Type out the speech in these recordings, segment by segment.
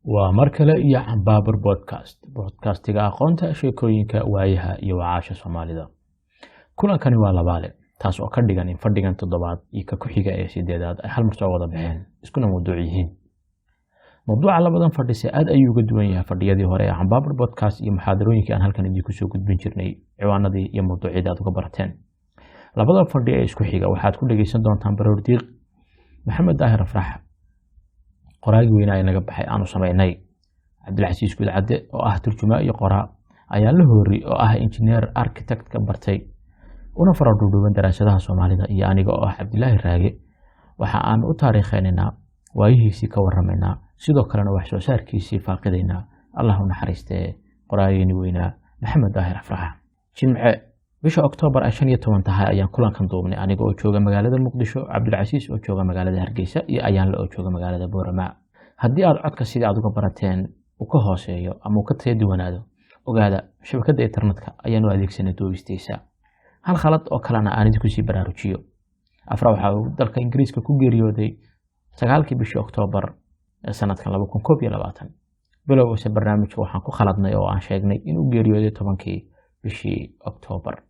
Waa mar kale iyo Cambaabur Podcast, bodcastiga aqoonta, sheekooyinka, waayaha iyo wacaasha Soomaalida. Kulankani waa labaale, taas oo ka dhigan in fadhigan toddobaad iyo ka ku-xiga ee sideedaad ay hal mar soo wada baxeen, iskuna mawduuc yihiin. Mawduuca labadan fadhise aad ayuu uga duwan yahay fadhiyadii hore ee Cambaabur Podcast iyo muxaadarooyinkii aan halkan idinku soo gudbin jirnay, ciwaanadii iyo mawduucyadii aad uga barateen. Labada fadhi ee isku xiga waxaad ku dhegeysan doontaan baroordiiq Maxamed Daahir Afrax, qoraagii weynaa ee naga baxay, aanu samaynay. Cabdilcasiis Gudcadde oo ah turjumaa iyo qoraa ayaa la hoori oo ah injineer architect ka bartay una fara dhuudhuuban daraasadaha Soomaalida, iyo aniga oo ah Cabdilaahi Raage, waxa aan u taariikhaynaynaa, waayihiisii ka warramaynaa, sidoo kalena wax soo saarkiisii faaqidaynaa, Allah u naxariistee, qoraageeni weynaa Maxamed Daahir Afrax. Jimce, bisha Oktoobar ay 15 tahay ayaan kulankan duubnay, aniga oo jooga magaalada Muqdisho, Cabdilcasiis oo jooga magaalada Hargeysa iyo Ayaanle oo jooga magaalada Boorama. Haddii aad codka sidii aad uga barateen uu ka hooseeyo ama uu ka taya duwanaado, ogaada shabakadda internetka ayaanu adeegsanay duubistiisa. Hal khalad oo kalena aan idinku sii baraarujiyo: Afra waxa uu dalka Ingiriiska ku geeriyooday 9-kii bishii Oktoobar ee sanadkan 2021. Bilowgase barnaamijka waxaan ku khaladnay oo aan sheegnay inuu geeriyooday 10-kii bishii Oktoobar.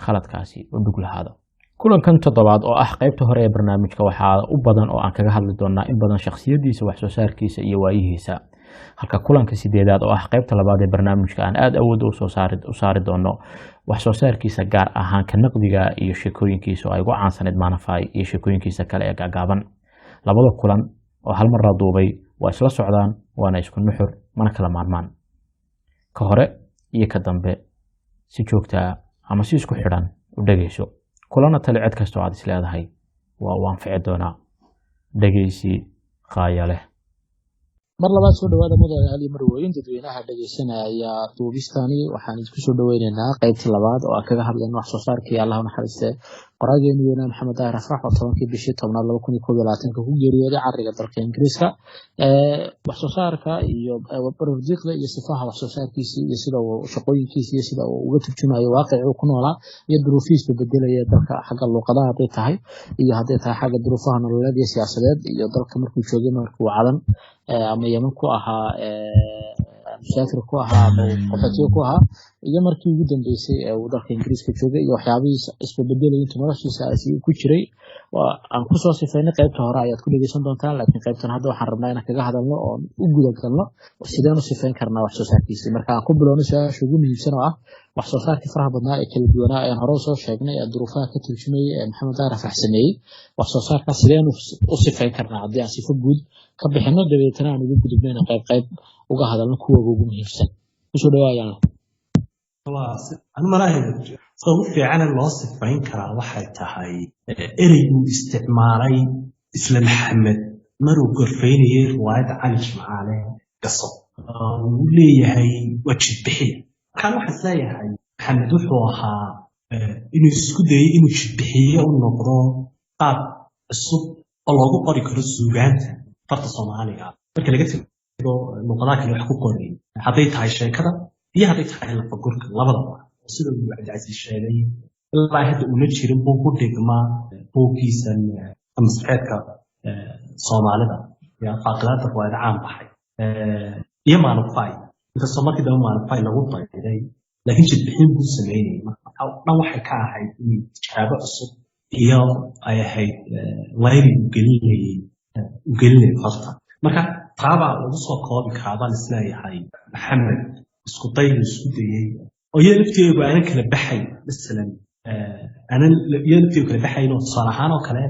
Khaladkaasi oo dhug lahaado. Kulankan toddobaad oo ah qaybta hore ee barnaamijka waxaa u badan oo aan kaga hadli doonaa in badan shakhsiyadiisa, wax soo saarkiisa iyo waayihiisa, halka kulanka sideedaad oo ah qaybta labaad ee barnaamijka aan aada awoodda u saari doono wax soo saarkiisa, gaar ahaan ka naqdiga iyo sheekooyinkiisa oo ay ugu caansaneyd Maanafay iyo sheekooyinkiisa kale ee gaagaaban. Labada kulan oo hal mar la duubay waa isla socdaan, waana isku nuxur, mana kala maarmaan. Ka hore iyo ka dambe si joogtaa ama si isku xidhan u dhegeyso, kulana tali cid kastoo aad is leedahay waa uu anfici doonaa. Dhegeysi qaaya leh. Mar labaad soo dhawaada, mudane Ali, marweyn, dadweynaha dhegeysanaya duubistani. Waxaan idinku soo dhaweyneynaa qaybtii labaad oo aan kaga hadlayno wax soo saarkii, Allah naxariiste, qoraageeni weynaa Maxamed Daahir Afrax oo 10-kii bishii tobnaad 2021-ka ku geeriyooday cariga dalka Ingiriiska. Wax soo saarka iyo barordiiqda iyo sifaha wax soo saarkiisii iyo sida uu shaqooyinkiisi iyo sida uu uga turjumayo waaqicii uu ku noolaa iyo duruufihiisba bedelaya dalka, xagga luuqadaha hadday tahay iyo hadday tahay xagga duruufaha nololeed iyo siyaasadeed, iyo dalka markuu joogay, markuu Cadan ama Yeman ku ahaa, musaafir ku ahaa ama qaxootiga ku ahaa, iyo markii ugu dambeysay ee uu dalka Ingiriiska joogay, iyo waxyaabihii isbebedelay intuu noloshiisa ku jiray aan kusoo sifaynay qaybta hore ayaad ku dhegeysan doontaan. Laakiin qaybtan hadda waxaan rabnaa inaan kaga hadalno oon u guda galno sideen u sifayn karnaa wax soo saarkiisii. Marka aan ku bilowno su-aasha ugu muhiimsan oo ah wax soo saarkii faraha badnaa ee kala duwanaa ee hore usoo sheegnay ee duruufaha ka turjumayay ee Maxamed Daahir Afrax sameeyey, wax soo saarkaas sideen u sifayn karnaa haddii aan sifo guud ka bixino, dabeetana aan ugu gudubno inaan qayb qayb uga hadalno kuwooga ugu muhiimsan? Kusoo dhawaayaan. Anu malaha sida ugu fiicane loo sifayn karaa waxay tahay ereyguu isticmaalay isla Maxamed maruu gorfaynayay riwaayadda Cali Jimcaale Gaso, uu leeyahay waa jidbixiya. Markaan waxaan isleeyahay Maxamed wuxuu ahaa inuu isku dayay inuu jidbixiye u noqdo qaab cusub oo loogu qori karo suugaanta farta Soomaaliga marka laga tago luqadaha kale wax ku qoray, hadday tahay sheekada iyo hadday tahay lafagurka labadaba. Sida uu Cabdicasiis sheegay, ilaa hadda uma jirin buug ku dhigma buuggiisan masxeedka Soomaalida faaqidaada riwaayada caan baxay iyo Maanufay, inkastoo markii dambe Maanufay lagu dayday, laakiin jidbixin buu sameynayay. Marka dhan waxay ka ahayd in tijaabo cusub iyo ay ahayd layli uu gelinayay farta. Marka taabaa lagu soo koobi karaa baan isleeyahay Maxamed isku daygu isku dayey, oo iyada lafteedu aanan kala baxayn, masalan aanan iyada lafteedu kala baxayn, oo tusaale ahaan oo kale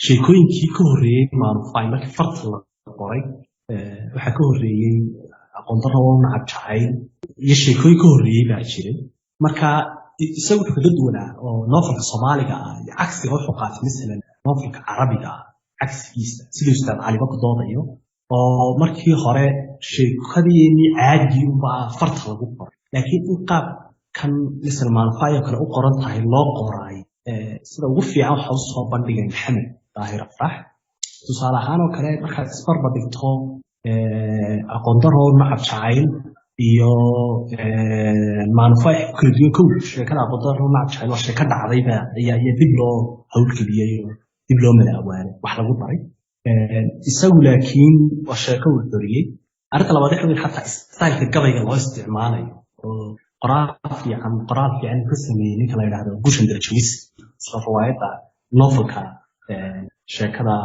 sheekooyinkii ka horreeyey Maanufay markii farta la qoray, waxaa ka horreeyey Aqoon Darro oo Nacab Jacayl iyo sheekooyin ka horreeyey baa jiray. Marka isagu wuxuu kaga duwanaa oo novelka Soomaaliga ah iyo cagsiga wuxuu qaatay masalan novelka Carabiga ah cagsigiisa, siduu Ustaad Caliba ku doodayo, oo markii hore sheekadeenii caadigii unbaa farta lagu qoray, laakiin in qaab kan masalan Maanufay oo kale u qoran tahay loo qoraay, sida ugu fiican waxa usoo bandhigay Maxamed Daahir Afrax. Tusaale ahaan oo kale, markaad isbarbar dhigto Aqoon Darro Nacab Jacayl iyo Maanufay, kala duwan. Kow, sheekada Aqoon Darro Nacab Jacayl waa sheeko dhacdayba ayaa dib loo howlgeliyey oo dib loo mala awaalay, wax lagu daray. Isagu laakiin waa sheeko uu xoriyey. Arrinta labaad waxa weeye xataa styleka gabayga loo isticmaalayo oo qoraal fiican ka sameeyey ninka la yidhaahdo Gushan Darajawis, isla riwaayadda novelka sheekada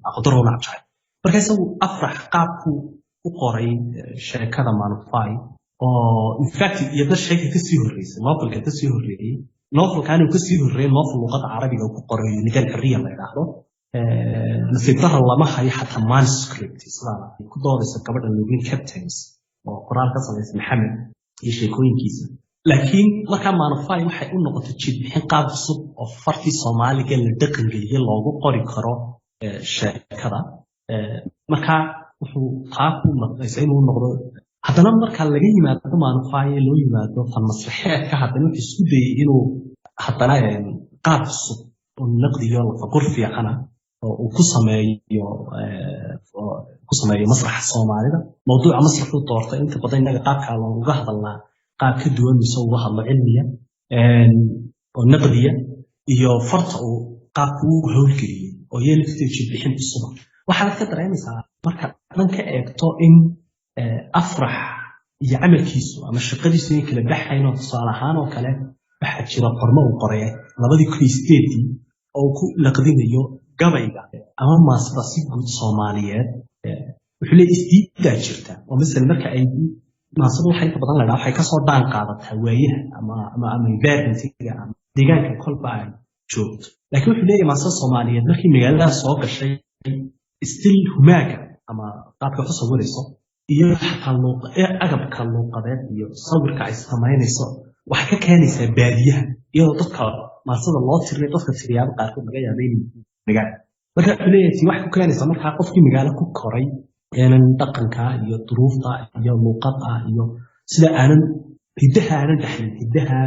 Aqdaro Nacjay. Marka isagu Afrax qaabku u qoray sheekada Manufai, oo in fact iyadna sheeka kasii horreysay, novelka kasii horreeyey, novelkan uu kasii horreeyey, novel luqadda Carabiga uu ku qoray Nidaal Xorriya la yidhaahdo. Nasiib darro lama hayo xataa manuscript, sidaa ay ku doodaysa gabadha Lubin Captains oo qoraal ka samaysa Maxamed iyo sheekooyinkiisa. Laakiin markaa Manufai waxay u noqotay jidbixin qaab cusub oo fartii Soomaaliga la dhaqangeliye loogu qori karo sheekada. Marka wuxuu taa ku noqdaysa inuu noqdo. Haddana marka laga yimaado Manufai, loo yimaado fan masraxeedka, haddana wuxuu isku dayey inuu haddana qaab cusub oo naqdiyo lafagor fiicana oo uu ku sameeyo masraxa Soomaalida. Mawduuca masraxuu doortay inta badan innaga qaabkaa looga hadalnaa, qaab ka duwan mise uga hadlo cilmiya oo naqdiya, iyo farta uu qaabka uu howlgeliyey oo iyo lafteedu jidbixin cusuba. Waxaad ka dareemaysaa marka dhan ka eegto in Afrax iyo camalkiisu ama shaqadiisu inay kala baxayn. Oo tusaale ahaan oo kale waxaa jira qormo uu qoray 2008-dii oo uu ku naqdinayo gabayga ama maasada si guud Soomaaliyeed. Wuxuu leeyahy isdiidaa jirta oo masalan marka ay maasadu waxay inta badan la dhaha waxay kasoo dhaan qaadataa waayaha ama environmentiga ama deegaanka kolba ay joogto. Laakiin wuxuu leeyahay maasada Soomaaliyeed markii magaalada soo gashay, still humaaga ama qaabka wax u sawirayso iyo xataa agabka luuqadeed iyo sawirka ay samaynayso waxay ka keenaysaa baadiyaha, iyadoo dadka maasada loo tirinayo, dadka tiriyaaba qaarkood laga yaaba inay magaalo. Marka wuxuu leeyahay ti waxay ku keenaysaa markaa qofkii magaalo ku koray aanan dhaqanka iyo duruufta iyo luuqada iyo sida aanan hiddaha aanan dhaxlin, hiddaha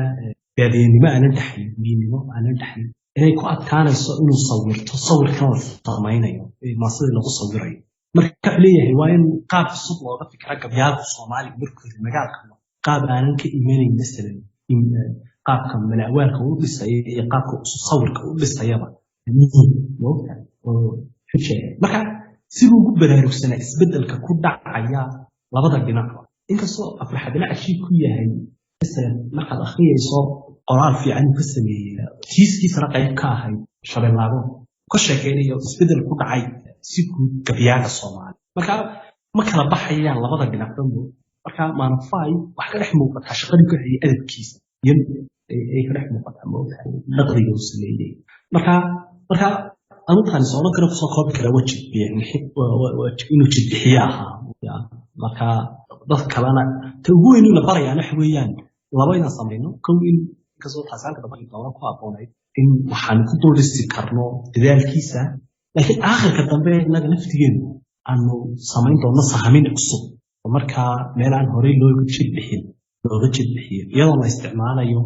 baadiyanimo aanan dhaxlin, miinimo aanan dhaxlin, inay ku adkaanayso inuu sawirto sawirkan la samaynayo maasadii lagu sawirayo. Marka wuxuu leeyahay waa in qaab cusub looga fikra gabyaalka Soomaaliga markooda magaalka, qaab aanan ka imanayn masalan qaabka malaawaalka u dhisaya iyo qaabka sawirka u dhisayaba moogta oo xujeeya. Marka siduu ugu baraarugsanaa isbedelka ku dhacaya labada dhinacba, inkastoo Afrax dhinac ku yahay, masalan markaad akhriyayso qoraal fiican uu ka sameeyey tiiskiisana qayb ka ahayd Shabeellaabo, ka sheekaynayo isbedel ku dhacay si guud gabyaaga Soomaali. Marka ma kala baxayaan labada dhinacba. Marka Manufai wax ka dhex muuqataa shaqadii ku xigay adabkiisa iyo ay ka dhex muuqataa, maogtahay, naqdiga uu sameeyey. Marka anutaan is odhan kara kusoo koobi karaa inuu jidbixiye ahaa. Marka dad kalena ta ugu weyn in la barayaan waxa weeyaan laba inaan samayno. Kow, in inkastoo taasi halka dambe doona ku habboonayd in waxaan ku dul dhisi karno dadaalkiisa, laakiin aakhirka dambe innaga naftigeenu aanu samayn doonno sahamin cusub oo markaa meel aan horey looga jidbixin looga jidbixiyo, iyadoo la isticmaalayo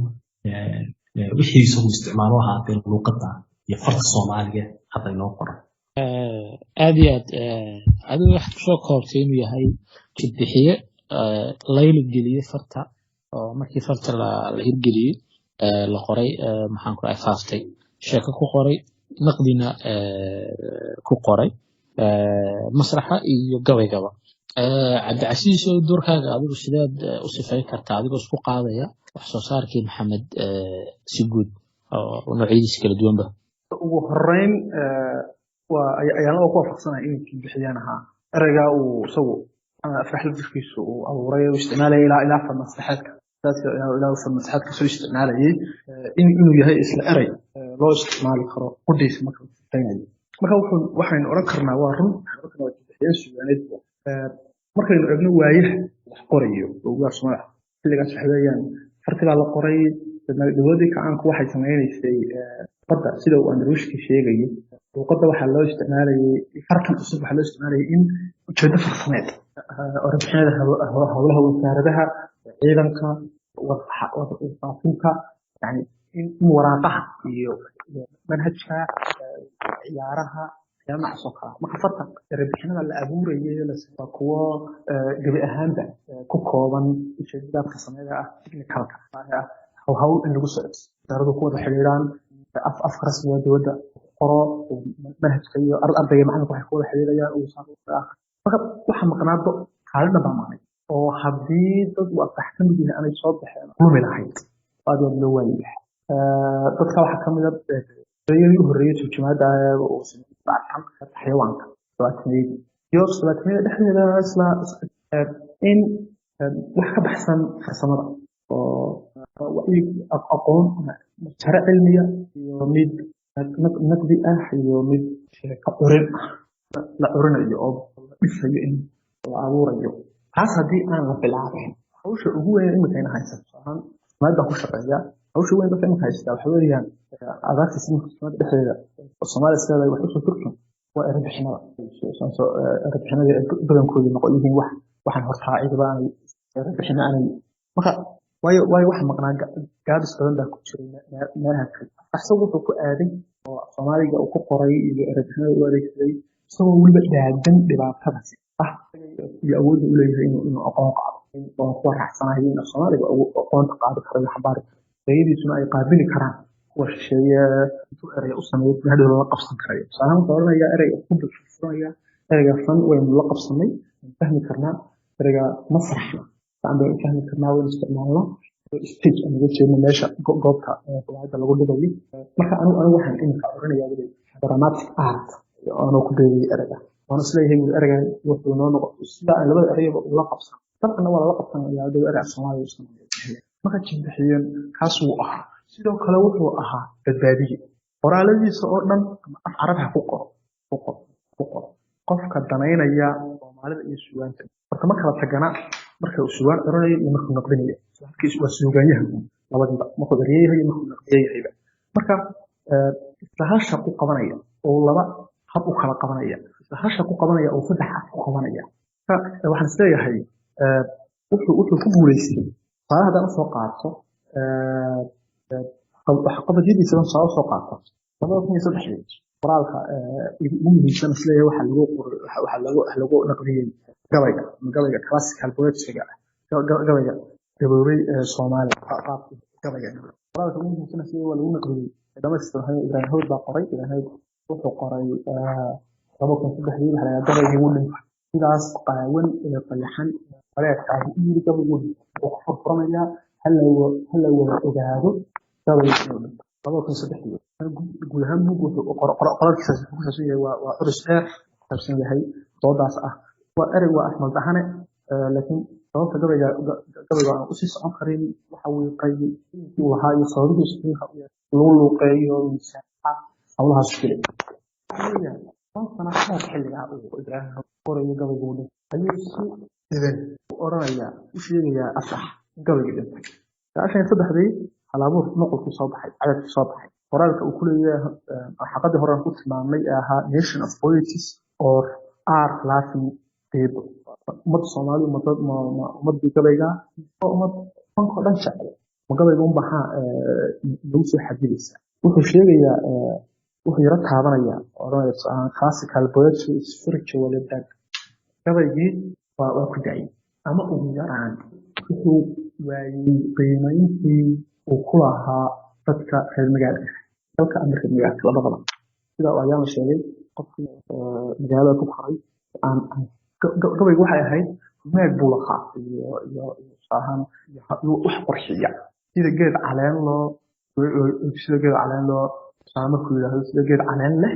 wixii isagu isticmaalo ahaa dee luuqadda iyo farta Soomaaliga hadda inoo qoran. Aad iyo aad. Adigu waxaad kusoo koobtay inuu yahay jidbixiye layli geliyey farta, oo markii farta la hirgeliyey, la qoray, maxaan ku dhahay, faaftay, sheeko ku qoray, naqdina ku qoray masraxa iyo gabaygaba. Cabdicasiis, oo doorkaaga adigu sideed u sifayn kartaa adigoo isku qaadaya wax soo saarkii Maxamed si guud oo noocyadiisa kala duwanba? Ugu horeyn waa ayaan ku waafaqsanahay inuu jidbixiyaan ahaa. Ereygaa uu isagu ama Afrax laftirkiisu uu abuuray uu isticmaalayay ilaa fan maslaxeedka saas, ilaa fan maslaxeedka soo isticmaalayay, inuu yahay isla erey loo isticmaali karo qudhiisa marka la sifaynayo. Marka wuxuu waxaynu odhan karnaa waa run, waxaynu odhan karnaa waa jidbixiye suugaaneed. Markaynu eegno waayaha wax qorayo oo ugaar Soomaaliya xilligaas, waxa weeyaan farti baa la qoray. Dowladdii kacaanku waxay samaynaysay badda, sida uu Andruushki sheegayo, luuqadda waxaa loo isticmaalayay, fartan cusub waxaa loo isticmaalayay in ujeedo farsameed, warbixinada howlaha wasaaradaha, ciidanka, warfaafinta, yani in waraaqaha iyo manhajka, ciyaaraha, waxyaaba noocaas oo kale ah. Marka farta warbixinada la abuurayay waa kuwo gebi ahaanba ku kooban ujeedada farsameed ah, technicalka ah, hawl in lagu socdo, wasaaradu ku wada xiriiraan, afka rasmiga dowladda Qoro manhajka iyo ardayga macalinka waxay ku wada xiriirayaan uu. Marka waxa maqnaado kaalin dhan baa maqnay, oo haddii dad uu Afrax ka mid yahay aanay soo baxeen, lumi lahayd oo aad iyo aad loo waayi lahaa. Dadka waxaa kamid a ereyadii u horreeyay turjumaadda uu sameeyey xayawaanka 70-yadii iyo 70-yada dhexdeeda, isla in wax ka baxsan farsamada oo aqoon, jare cilmiya iyo mid naqdi ah iyo mid sheeko curin ah la curinayo oo la dhisayo, in la abuurayo. Taas haddii aan la bilaabin, hawsha ugu weyn imika ina haysato ahaan maada ku shaqeeya, hawsha ugu weyn dadka imika haysta waxa weeyaan adaagta simada dhexdeeda Soomaaliya sideeda wax usoo turjum waa erebixinada. Erebixinada badankoodu noqon yihiin wax waxaan hortaa ciidaba aanay erebixino aanay. Marka waayo waxa maqnaa gaabis badan baa ku jiray meelaha kale. Isagu wuxuu ku aaday oo Soomaaliga uu ku qoray iyo erebixinada u adeegsaday, isagoo weliba dhaadan dhibaatadaasi ah iyo awoodda u leeyahay inuu aqoon qaado, oo kuwa raacsanayo in Soomaaliga aqoonta qaadi karo iyo xambaari karo, ereyadiisuna ay qaabili karaan kuwa shisheeye intuu erey u sameeyo hadhow lala qabsan karayo. Tusaale ahaan, wuxuu odhanayaa ereyga ku furfuranaya ereyga fan waynu la qabsanay, waynu fahmi karnaa. Ereyga masraxna fiican baynu fahmi karnaa, waynu isticmaalnaa, stage aan uga jeedno meesha goobta riwaayadda lagu dhigayo. Marka anigu waxaan imika oranayaa weli dramatic art anoo ku beegaya ereyga, waan isleeyahay weli ereygan wuxuu noo noqon sida aan labada ereyaba ula qabsan. Dabcanna waa lala qabsanaya hadhow erey Soomaaliya u sameeyo. Marka Jilbixiyeen kaas wuu ahaa. Sidoo kale wuxuu ahaa badbaadiye. Qoraaladiisa oo dhan ama af Carabi ha ku qoro, ku qoro qofka danaynaya Soomaalida iyo suugaanta horta ma kala tagana marka uu suugaan oranayo iyo markuu naqdinayo. Waa suugaanyahan labadiiba, markuu eryayahay iyo markuu naqdiyayahayba. Marka isla hal shaqo qabanaya oo laba hab u kala qabanaya, isla hal shaqo qabanaya oo saddex af u qabanaya. Marka waxaan isleeyahay wuxuu ku guuleystay. Tusaale haddaan usoo qaato waxqabadyadiisa, tusaale usoo qaato 2003-dii qoraalka ugu muhiimsan isleeyahay waxaa lagu qoray, waxa lagu naqdiyey gabayga classical poetry-ga, gabayga gaboobay ee Soomaaliya, qaabka gabayga. Qoraalka ugu muhiimsan isleeyahay waa lagu naqdiyey dhamaystiran Ibrahim Hawd baa qoray. Ibrahim Hawd wuxuu qoray 2003-dii, waxaa la yidhaha "Gabaygii wuu dhintay". Sidaas qaawan ee qayaxan bareedka ah u yiri, gabaygu wuu ku furfuranayaa, hala wada ogaado gabaygu inuu dhintay 2003-dii. Guud ahaan buug wuxuu qoraalkiisaas wuxuu ku saabsan yahay waa curus dheer ku saabsan yahay doodaas ah. Waa erey, waa afmal dahane, laakiin sababta gabayga aan usii socon karin waxa wiiqay uu lahaa iyo sababihiisu lagu luuqeeyo misaaxa hawlahaas jiray. 10 sano kahor xilligaa uu Ibraahim qorayo gabaygu uu dhintay ayuu si dhiban u oranayaa, u sheegayaa Afrax in gabaygii dhintay. 93-dii Halabuur nuqulkii soo baxay, cadadkii soo baxay, qoraalka uu ku leeyahay xaqadii hore aan ku tilmaamnay ee ahaa "Nation of Poets or Art Loving People", ummadda Soomaalidu ma ummadii gabayga oo ummad fanka dhan jecel, ma gabayga un baxaa lagu soo xadidaysa? Wuxuu sheegayaa, wuxuu yaro taabanaya, odhanaya tusaale, "Classical poetry is virtually dead." Gabaygii waa ku dacay ama ugu yaraan wuxuu waayey qiimayntii uu ku lahaa dadka reer magaalka dalka ama reer magaalka labadaba. Sida ayaan la sheegay, qofkii magaalada ku koray aan gabaygu waxay ahayd maag buu lahaa iyo tusaale iyo wax qurxiya, sida geed caleen loo. Tusaale, markuu yidhaahdo "sida geed caleen leh",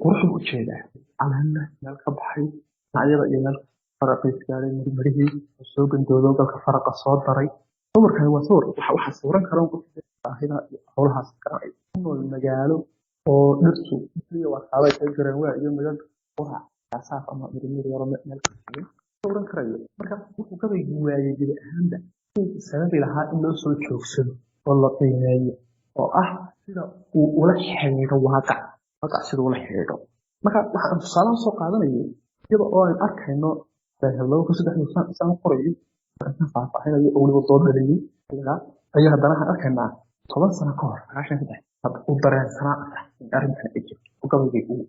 qurux buu ujeedaa, caleen leh, meel ka baxay dhinacyada iyo meel faraqiis gaaray, mirihii soo gandoodo, galka faraqa soo daray. Sawirkani waa sawir waxa sawiran kara qofka baahida iyo howlahaas garanaya ku nool magaalo oo dhirtu waa kaabay ka gareen waa iyo midab qurac kaasaaf ama mirimiri yaro meel ka fiican sawiran karayo. Marka wuxuu gabaygu waayey gebi ahaanba sababi lahaa in loo soo joogsado oo la qiimeeyo, oo ah sida uu ula xiriiro waaqac, sida ula xiriiro. Marka waxaan tusaalahan soo qaadanayay iyada oo aan arkayno 2003 saan qorayo, intaan faahfaahinayo oo weliba dood dhaliyey xilligaa ayaa, haddana waxaan arkaynaa 10 sano ka hor, 93, u dareensanaa in arrintan ay jirto oo gabaygii uu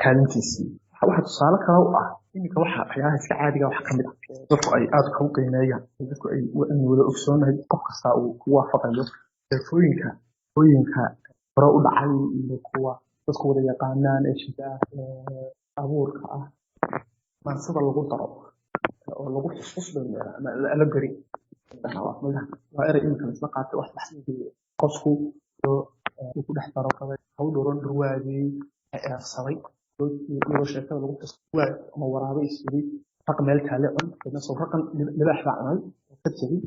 kaalintiisii. Waxa tusaale kale u ah iminka waxa waxyaalaha iska caadiga waxa kamid ah dadku ay aad ugu qiimeeyaan, dadku ay wada ogsoonahay, qof kasta uu ku waafaqayo sheekooyinka. Hore u dhacay iyo kuwa dadku wada yaqaanaan ee jida abuurka ah maansada lagu daro oo lagu xusxus ama allegory waa erey iminka la isla qaatay, wax qofku uu ku dhex daro gabay haw dhuran dhurwaagii eersaday, iyadoo sheekada lagu xus waag ama waraabe is yiri raq meel taale cun, deedna soo raqan libaax baa cunay oo ka tegey.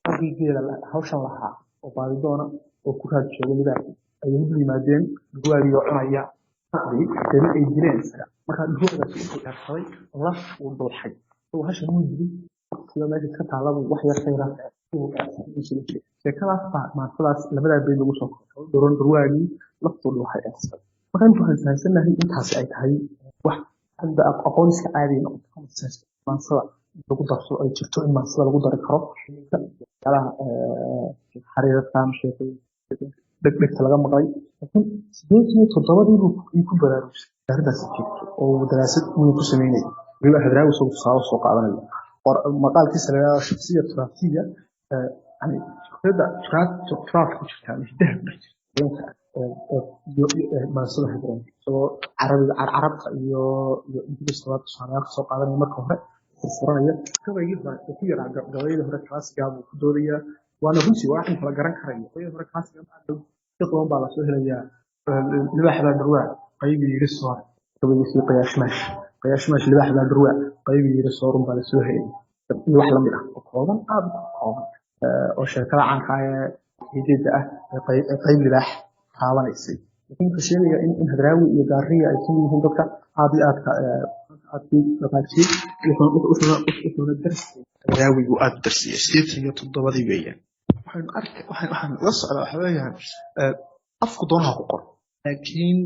Raggii geela hawshan lahaa oo baadidoona oo ku raad joogay libaaxii ayay u yimaadeen dhurwaagii oo cunaya raqdii, deedna ay dileen isaga. Marka dhurwaagaasi wuxuu eersaday laf uu dhuuxay, isagoo hasha muu dilin, sida meesha iska taallaba wax yar ka yara uu eersaday. Sheekadaas baa maansadaas labadaa bay lagu soo koray, dhuran dhurwaagii laftuu dhuuxay eersaday. Marka inta waxaan fahansanahay intaasi ay tahay wax hadda aqoon iska caadi noqoto, common sense, maansada lagu darso ay jirto, in maansada lagu dari karo waxyaalaha xariirka ama sheekooyinka dhegdhegta laga maqlay. Laakiin 87-dii buu ku baraarugsan arrintaasi jirto oo uu daraasad weyn ku sameynayay, weliba Hadraawi isagoo tusaale soo qaadanaya maqaalkiisa la yidhahdo shakhsiya turaasiya, yani fikrada turaaf ku jirta ama hidaha ku dhex jirta iyo maansada Hadraawi, isagoo carabiga, carabta iyo Ingiriiska waa tusaalayaal kasoo qaadanaya. Marka hore furfuranaya gabaygii hore uu ku yaraa, gabayadii hore classic-gaa buu ku doodayaa, waana runtii waa wax la garan karayo. Gabayadii hore classic-ga si qaban baa lasoo helayaa, libaax baa dhurwaa qaybi yidhi soor, gabaygiisii Qayaashmaash, Qayaashmaash libaax baa dhurwaa qaybi yidhi soorun baa lasoo helay iyo wax lamid ah oo kooban, aad u kooban, oo sheekada caanka ah ee hideeda ah ee qayb libaax taabanaysay. Laakiin wuxuu sheegayaa in Hadraawi iyo Gaariya ay kamid yihiin dadka aad iyo aadka aadkii dhaqaajiyey, wuxuuna darsiyey Hadraawigu aad u darsiyey 87-dii weeyaan. Waxaynu arka waxaan la socdaa waxa weeyaan afku doonaha ku qor, laakiin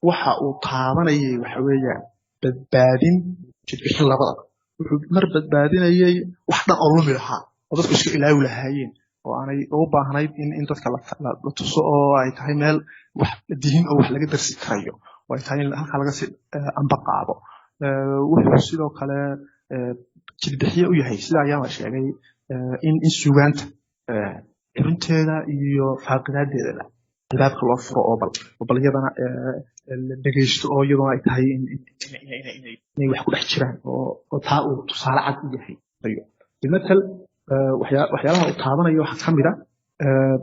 waxa uu taabanayay waxa weeyaan badbaadin, jidbixin labadaba. Wuxuu mar badbaadinayay wax dhan oo lumi lahaa oo dadku iska ilaawi lahaayeen oo aanay ugu baahnayd in dadka la tuso oo ay tahay meel wax dihin oo wax laga darsi karayo oo ay tahay in halkaa laga sii amba qaado. Wuxuu sidoo kale jidbixiye u yahay, sida ayaan la sheegay, in suugaanta xurunteeda iyo faaqidaadeedaba albaabka loo furo oo bal iyadana la dhegeysto oo iyaduna ay tahay inay wax ku dhex jiraan oo taa uu tusaale cad u yahay. Bimatal waxyaalaha uu taabanayo waxaa ka mid ah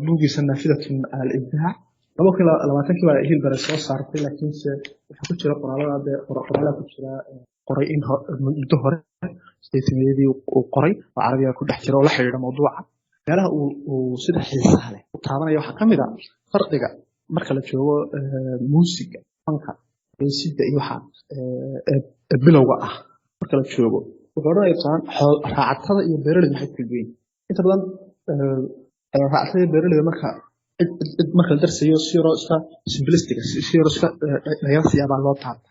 buuggiisa Naafidatun cala al-Ibdaac, 2020-kii baa Hilbere soo saartay, laakiinse waxaa ku jira qoraalada dee qoraalada ku jira qoray in muddo hore 80-yadii uu qoray oo carabiga ku dhex jira oo la xidhiidha mawduuca. Meelaha uu sida xiisaha leh u taabanaya waxaa ka mid ah farqiga marka la joogo muusiga, fanka, heesida iyo waxa ee bilowga ah marka la joogo. Wuxuu odhanaya tusaalaan raacatada iyo beeraleyda maxay kala duwan yihiin? Inta badan raacatada iyo beeraleyda marka cid marka la darsayo si yaroo iska simplistic, si yaroo iska dhayalsiya baa loo taabta,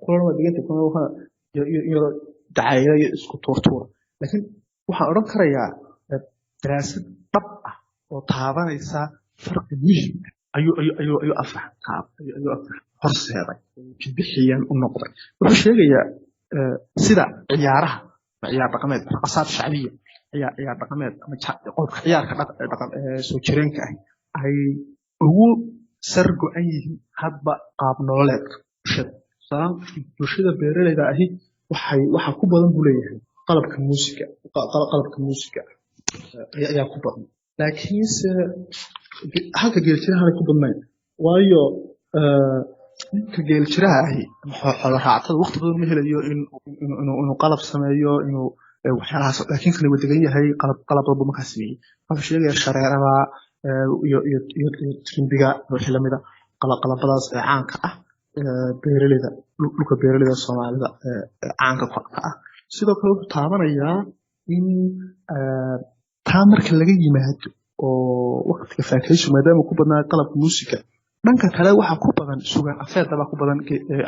kulan waa deganta, kulan waa iyo yaroo dacaayada iyo isku tuurtuura. Laakiin waxaan odhan karayaa daraasad dhab ah oo taabanaysa farqi muhim ah ayuu Afrax taab ayuu Afrax horseeday, jidbixiyaan u noqday. Wuxuu sheegayaa sida ciyaaraha ama ciyaar dhaqameed, raqasaad shacbiya, ciyaar dhaqameed ama qolka ciyaarka dhaqan soo jireenka ah ay ugu sar go'an yihiin hadba qaab nololeedka bulshada. Tusaale, bulshada beeraleyda ahi waxaa ku badan buu leeyahay qalabka muusiga, qalabka muusiga ayaa ku badan, laakiinse halka geeljiraha aanay ku badnayn, waayo ninka geeljiraha ahi ama xoolo raacatada waqti badan ma helayo inuu qalab sameeyo, inuu waxyaalahaas, laakiin kani waa degan yahay, qalab walba markaa sameeyey. Wuxuu sheegaya shareerada iyo trimbiga, wixii lamida qalabadaas ee caanka ah beeraleyda, dhulka beeraleyda Soomaalida ee caanka ka ah. Sidoo kale wuxuu taabanayaa in taa marka laga yimaado oo waqtiga faakahaysigu maadaama ku badnaa qalabka muusiga, dhanka kale waxaa ku badan sugaan afeedda baa ku badan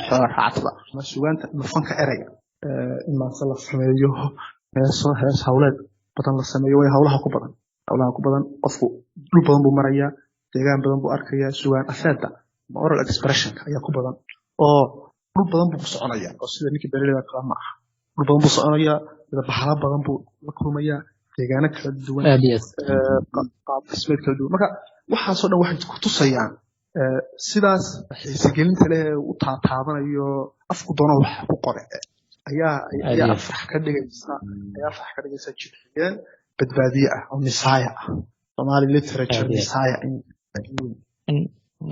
xoola raacatada ama sugaanta ama fanka ereyga, in maanse la sameeyo, heeso, hees hawleed badan la sameeyo, way hawlaha ku badan, hawlaha ku badan. Qofku dhul badan buu marayaa, deegaan badan buu arkayaa, sugaan afeedda ama oral expressionka ayaa ku badan oo dhul badan buu ku soconayaa, oo sida ninkii beeraleyda kale ma aha, dhul badan buu soconayaa, sida bahalo badan buu la kulmayaa, deegaano kala duwan, Aad iyo aad. Qaab dhismeed kala duwan. Marka Waxaasoo dhan waxay ku tusayaan sidaas xiisegelinta leh ee u taataabanayo afku doono wax ku qore ayaa ayaa Afrax ka dhigaysa, ayaa Afrax ka dhigaysa jidxigeen badbaadiye ah oo misaaya ah, Somali literature misaaya.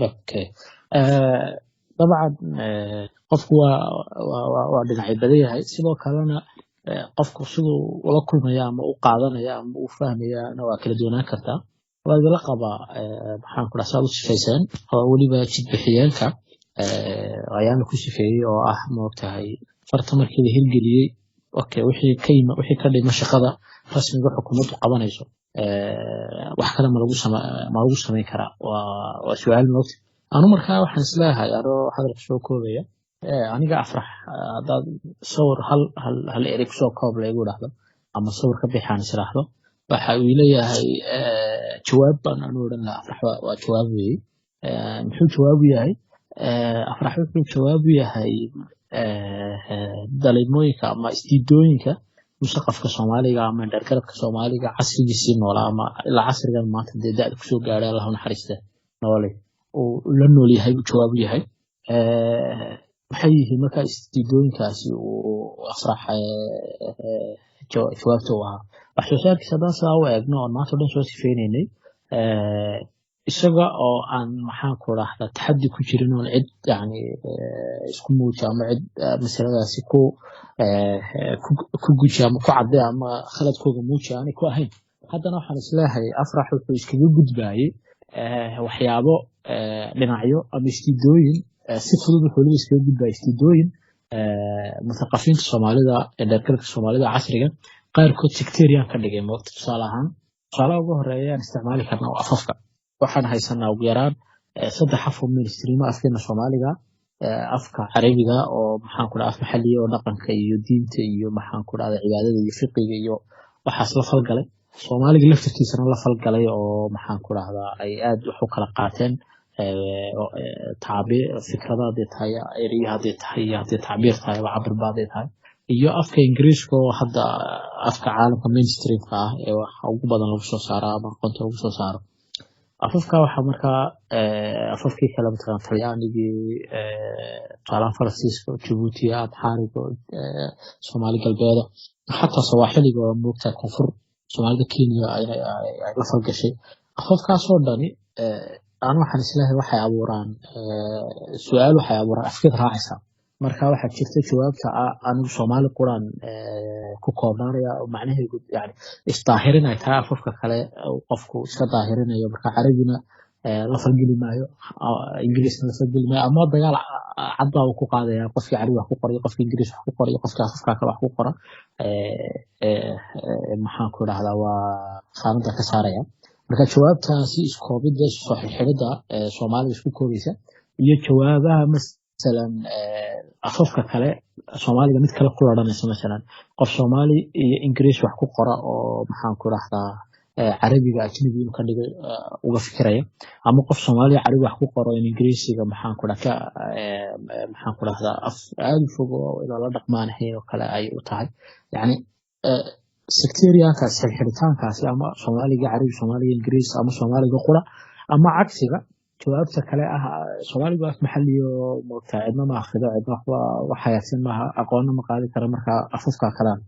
Okay, dabcan qofku waa dhinacyo badan yahay. Sidoo kalena qofku siduu ula kulmaya ama u qaadanaya ama u fahmayana waa kala duwanaan kartaa. Waa idinla qabaa, maxaan ku dhaha, saad u sifayseen oo weliba jidbixiyeenka ayaana ku sifeeyey oo ah, maogtahay, farta markii la hirgeliyey, okay, wixii ka yima, wixii ka dhima shaqada rasmiga xukuumaddu qabanayso, wax kale ma lagu samayn karaa? Waa su-aal, moogta. Anu markaa waxaan isleeyahay, anoo hadalka soo koobaya, aniga Afrax haddaad sawir hal erey kusoo koob laygu dhahdo ama sawir ka bixaan israahdo, waxa uu leeyahay jawaab baan anu odhan lahaa. Afrax waa jawaab weeye. Muxuu jawaab u yahay Afrax? Wuxuu jawaab u yahay daliimooyinka ama isdiidooyinka musaqafka Soomaaliga ama dhergarabka Soomaaliga casrigiisii noolaa ama ilaa casrigan maanta dee da'da kusoo gaadhay, Allah u naxariiste, noole uu la nool yahay buu jawaab u yahay. Maxay yihiin marka isdiidooyinkaasi uu Afrax jawaabta u ahaa? Wax soo saarkiisa haddaan sidaa u eegno oon maanta o dhan soo sifeynaynay, isaga oo aan, maxaan ku rahdaa, taxaddi ku jirin oon cid yani isku muuji ama cid masaladaasi ku guji ama ku cadde ama khaladkooga muuji aanay ku ahayn, haddana waxaan isleeyahay Afrax wuxuu iskaga gudbayey waxyaabo, dhinacyo ama istiidooyin si fudud. Wuxuu weliba iskaga gudbayay istiidooyin muthaqafiinta Soomaalida ee dheergalka Soomaalida casriga qaarkood sectarian ka dhigay, moogta. Tusaale ahaan, tusaalaha ugu horeeya aan isticmaali karna waa afafka. Waxaan haysanaa ugu yaraan 3 af oo mainstream, afkeena Soomaaliga, afka Carabiga oo, maxaan ku dhaha, af maxalliya oo dhaqanka iyo diinta iyo, maxaan ku dhahda, cibaadada iyo fiqiga iyo waxaas la falgalay, Soomaaliga laftirkiisana la falgalay oo, maxaan ku dhahdaa, ay aad wax u kala qaateen, tacbiir fikrada hadday tahay, eriya hadday tahay iyo hadday tacbiir tahay ama cabirba hadday tahay, iyo afka Ingiriiska oo hadda afka caalamka mainstreamka ah ee waxa ugu badan lagu soo saaro ama aqoonta lagu soo saaro. Afafka waxaa markaa afafkii kale, mataqaan, Talyaanigii, tusaalahan Faransiiska, Jabuutiga, Amxaariga, Soomaali Galbeeda, xataa Sawaaxiliga oo moogtaa koonfur Soomaalida Kenya ay la falgashay, afafkaasoo dhani anu waxaan isleeyahay waxay abuuraan su-aal, waxay abuuraan afkeed raacaysa. Marka waxaa jirta jawaabta ah anigu Soomaali quraan ku koobnaanaya oo macnaheedu yani isdaahirin ay tahay afafka kale qofku iska daahirinayo. Marka Carabina la falgeli maayo, Ingiriisna la falgeli maayo, ama dagaal cad baa uu ku qaadaya qofkii Carabi wax ku qoray, qofkii Ingiriis wax ku qoray, qofkii afafka kale wax ku qora, maxaan ku idhahdaa, waa khaanada ka saaraya. Marka jawaabtaasi iskoobidda, soo xidhxidhidda Soomaalida isku koobaysa iyo jawaabaha masalan afafka kale Soomaaliga mid kale ku laranaysa, masalan qof Soomaali iyo Ingiriis wax ku qora oo, maxaan ku idhahdaa, Carabiga ajnabi inuu ka dhigay uga fikiraya, ama qof Soomaaliya Carabi wax ku qoro in Ingiriisiga, maxaan ku dhaha, maxaan ku dhahdaa, af aad u fog oo ilaa la dhaqmaanahayn oo kale ay u tahay, yani sectariankaas, xirxiritaankaasi, ama Soomaaliga Carabi, Soomaaliga Ingiriis, ama Soomaaliga qura, ama cagsiga jawaabta kale ah Soomaaligu af maxalli oo moogtaa cidna ma akhrido, cidna waxba wax hagaagsan maaha, aqoonna ma qaadi kara, marka afafka kalaan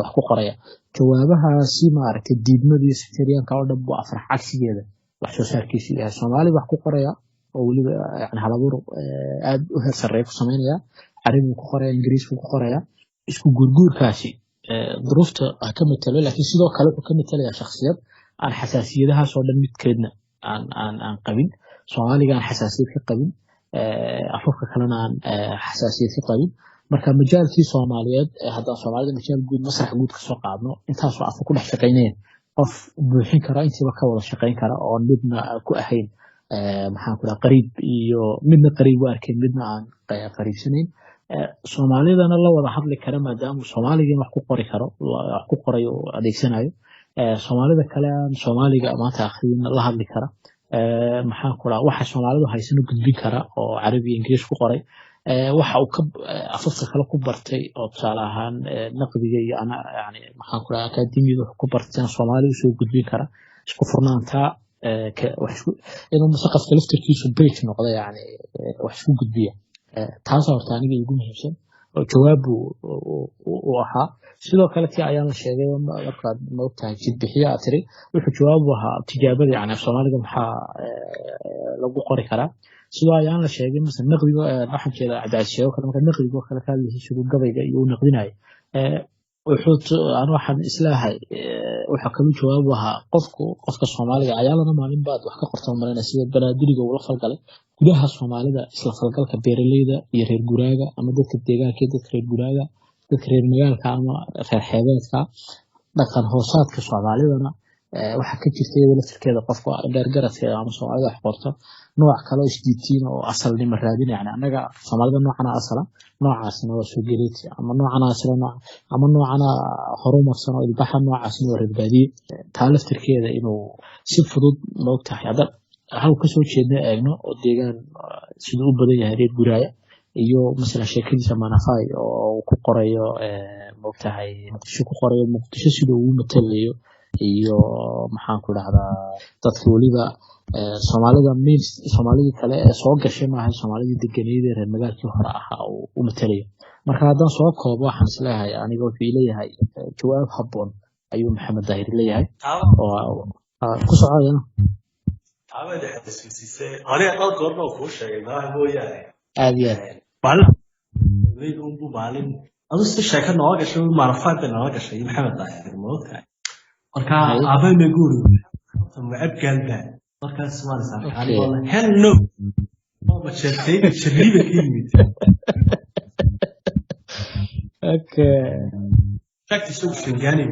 wax ku qoraya. Jawaabahaasi, maaragtay, diidmadii sectarianka oo dhan buu Afrax cagsigeeda wax soo saarkiisu yahay. Soomaaliga wax ku qoraya oo weliba yani halabuur aad u heer sarreeya ku samaynaya, Carabi buu ku qoraya, Ingiriis buu ku qoraya. Isku guurguurkaasi duruufta ha ka matalo, laakiin sidoo kale wuxuu ka matalayaa shakhsiyad aan xasaasiyadahaas oo dhan midkeedna aan qabin, Soomaaliga aan xasaasiyad ka qabin, afafka kalena aan xasaasiyad ka qabin. Marka majaalkii Soomaaliyeed, haddaan Soomaalida majaal guud, masrax guud kasoo qaadno, intaasoo afka ku dhex shaqaynaya, qof buuxin kara, intiiba ka wada shaqayn kara oo midna ku ahayn, maxaan ku dhaha, qariib iyo midna qariib u arkayn, midna aan qariibsanayn, Soomaalidana la wada hadli kara maadaama Soomaaliga wax ku qori karo, wax ku qorayo oo adeegsanayo, Soomaalida kale aan Soomaaliga maanta akhriyin la hadli kara, maxaan ku dhaha, waxa Soomaalidu haysano gudbin kara oo Carabi iyo Ingiriis ku qoray, waxa uu ka afafka kale ku bartay oo tusaale ahaan naqdiga iyo ana yani, maxaan ku dhaha, akaademiyada wuxuu ku bartayna Soomaali usoo gudbin kara. Isku furnaanta Inuu musaqafka laftirkiisu bridge noqdo, yani wax isku gudbiya. Taasa horta aniga igu muhiimsan oo jawaab u ahaa. Sidoo kale tii ayaan la sheegay, markaad maogtahay jidbixiye aad tiri, wuxuu jawaab u ahaa tijaabada, yani af Soomaaliga maxaa lagu qori karaa. Sidoo ayaan la sheegay, masala naqdiga, waxaan jeedaa Cabdicasiis sheego kale, marka naqdiga oo kale ka hadlaysa gabayga iyo uu naqdinayo, wuxuu anu waxaan isleeyahay wuxuu kalu jawaab u ahaa qofku, qofka Soomaaliga. Ayaalana maalin baad wax ka qorta malayna, sida Banaadiriga ula falgalay gudaha Soomaalida, isla falgalka beeraleyda iyo reer guraaga, ama dadka deegaanka iyo dadka reer guraaga, dadka reer magaalka ama reer xeebeedka. Dhaqan hoosaadka Soomaalidana waxaa ka jirta iyada laftirkeeda qofka dheergaradka ama Soomaalida wax qorto nooc kale oo isdiitiin oo asalnimo raadina, yani annaga Soomaalida noocana asala, noocaasna waa soo geleeti, ama noocana asala nooc, ama noocana horumarsan oo ilbaxa, noocaasna waa reer baadiye. Taa laftirkeeda inuu si fudud, maogtahay, hadda halku kasoo jeedna eegno oo deegaan siduu u badan yahay reer guraaya, iyo masalan sheekadiisa Manafai oo uu ku qorayo, maogtahay, Muqdisho ku qorayo, Muqdisho sida uu matalayo, iyo maxaan ku dhahdaa, dadka weliba Soomaalida main, Soomaalidii kale ee soo gashay maaha, Soomaalidii deganeyd ee reer magaalkii hore ahaa uu u matalayo. Marka haddaan soo koobo, waxaan isleeyahay aniga wuxuu leeyahay jawaab habboon ayuu Maxamed Daahir leeyahay oo ku socodayana. Taabada xasuusisay aniga dhowr goorma kuu sheegay malaha mooyaane. Aad iyo aad. Maalin unbu maalin adu si sheeko nooga gashay, maarafaad bay nooga gashay Maxamed Daahir, maogtahay. Marka aabay ma guuri ma abgaalba, markaas waan is arkay anigoo leh hell no, ma jeertayga Jariiba ka yimid. Fact, isagu Shangaani.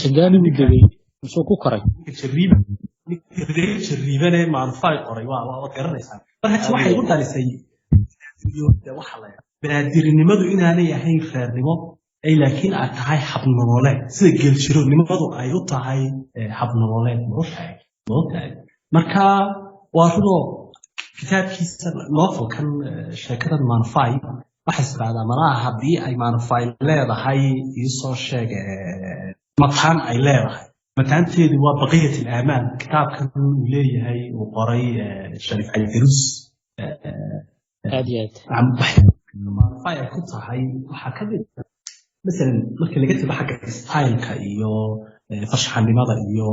Shangaani buu degay muxuu ku koray? Ninka Jariiba, ninka reer Jariibane Maanfaay qoray, waa garanaysaa. Marka waxay igu dhalisay waxa la banaadirinimadu inaanay ahayn reernimo ay, laakiin ay tahay habnololeed, sida geeljironimadu ay u tahay habnololeed, maogtahay. Marka waa runoo kitaabkiisa novelkan, sheekadan Maanfay, waxay isdhahdaa malaha haddii ay Maanfay leedahay iisoo sheeg mataan ay leedahay, mataanteedu waa Baqiyat Alaamaan, kitaabkan uu leeyahay, uu qoray Shariif Caydarus. Aad iyo aad Maanfay ay ku tahay waxaa ka mid, masalan, marka laga tago xagga styleka iyo farshaxanimada iyo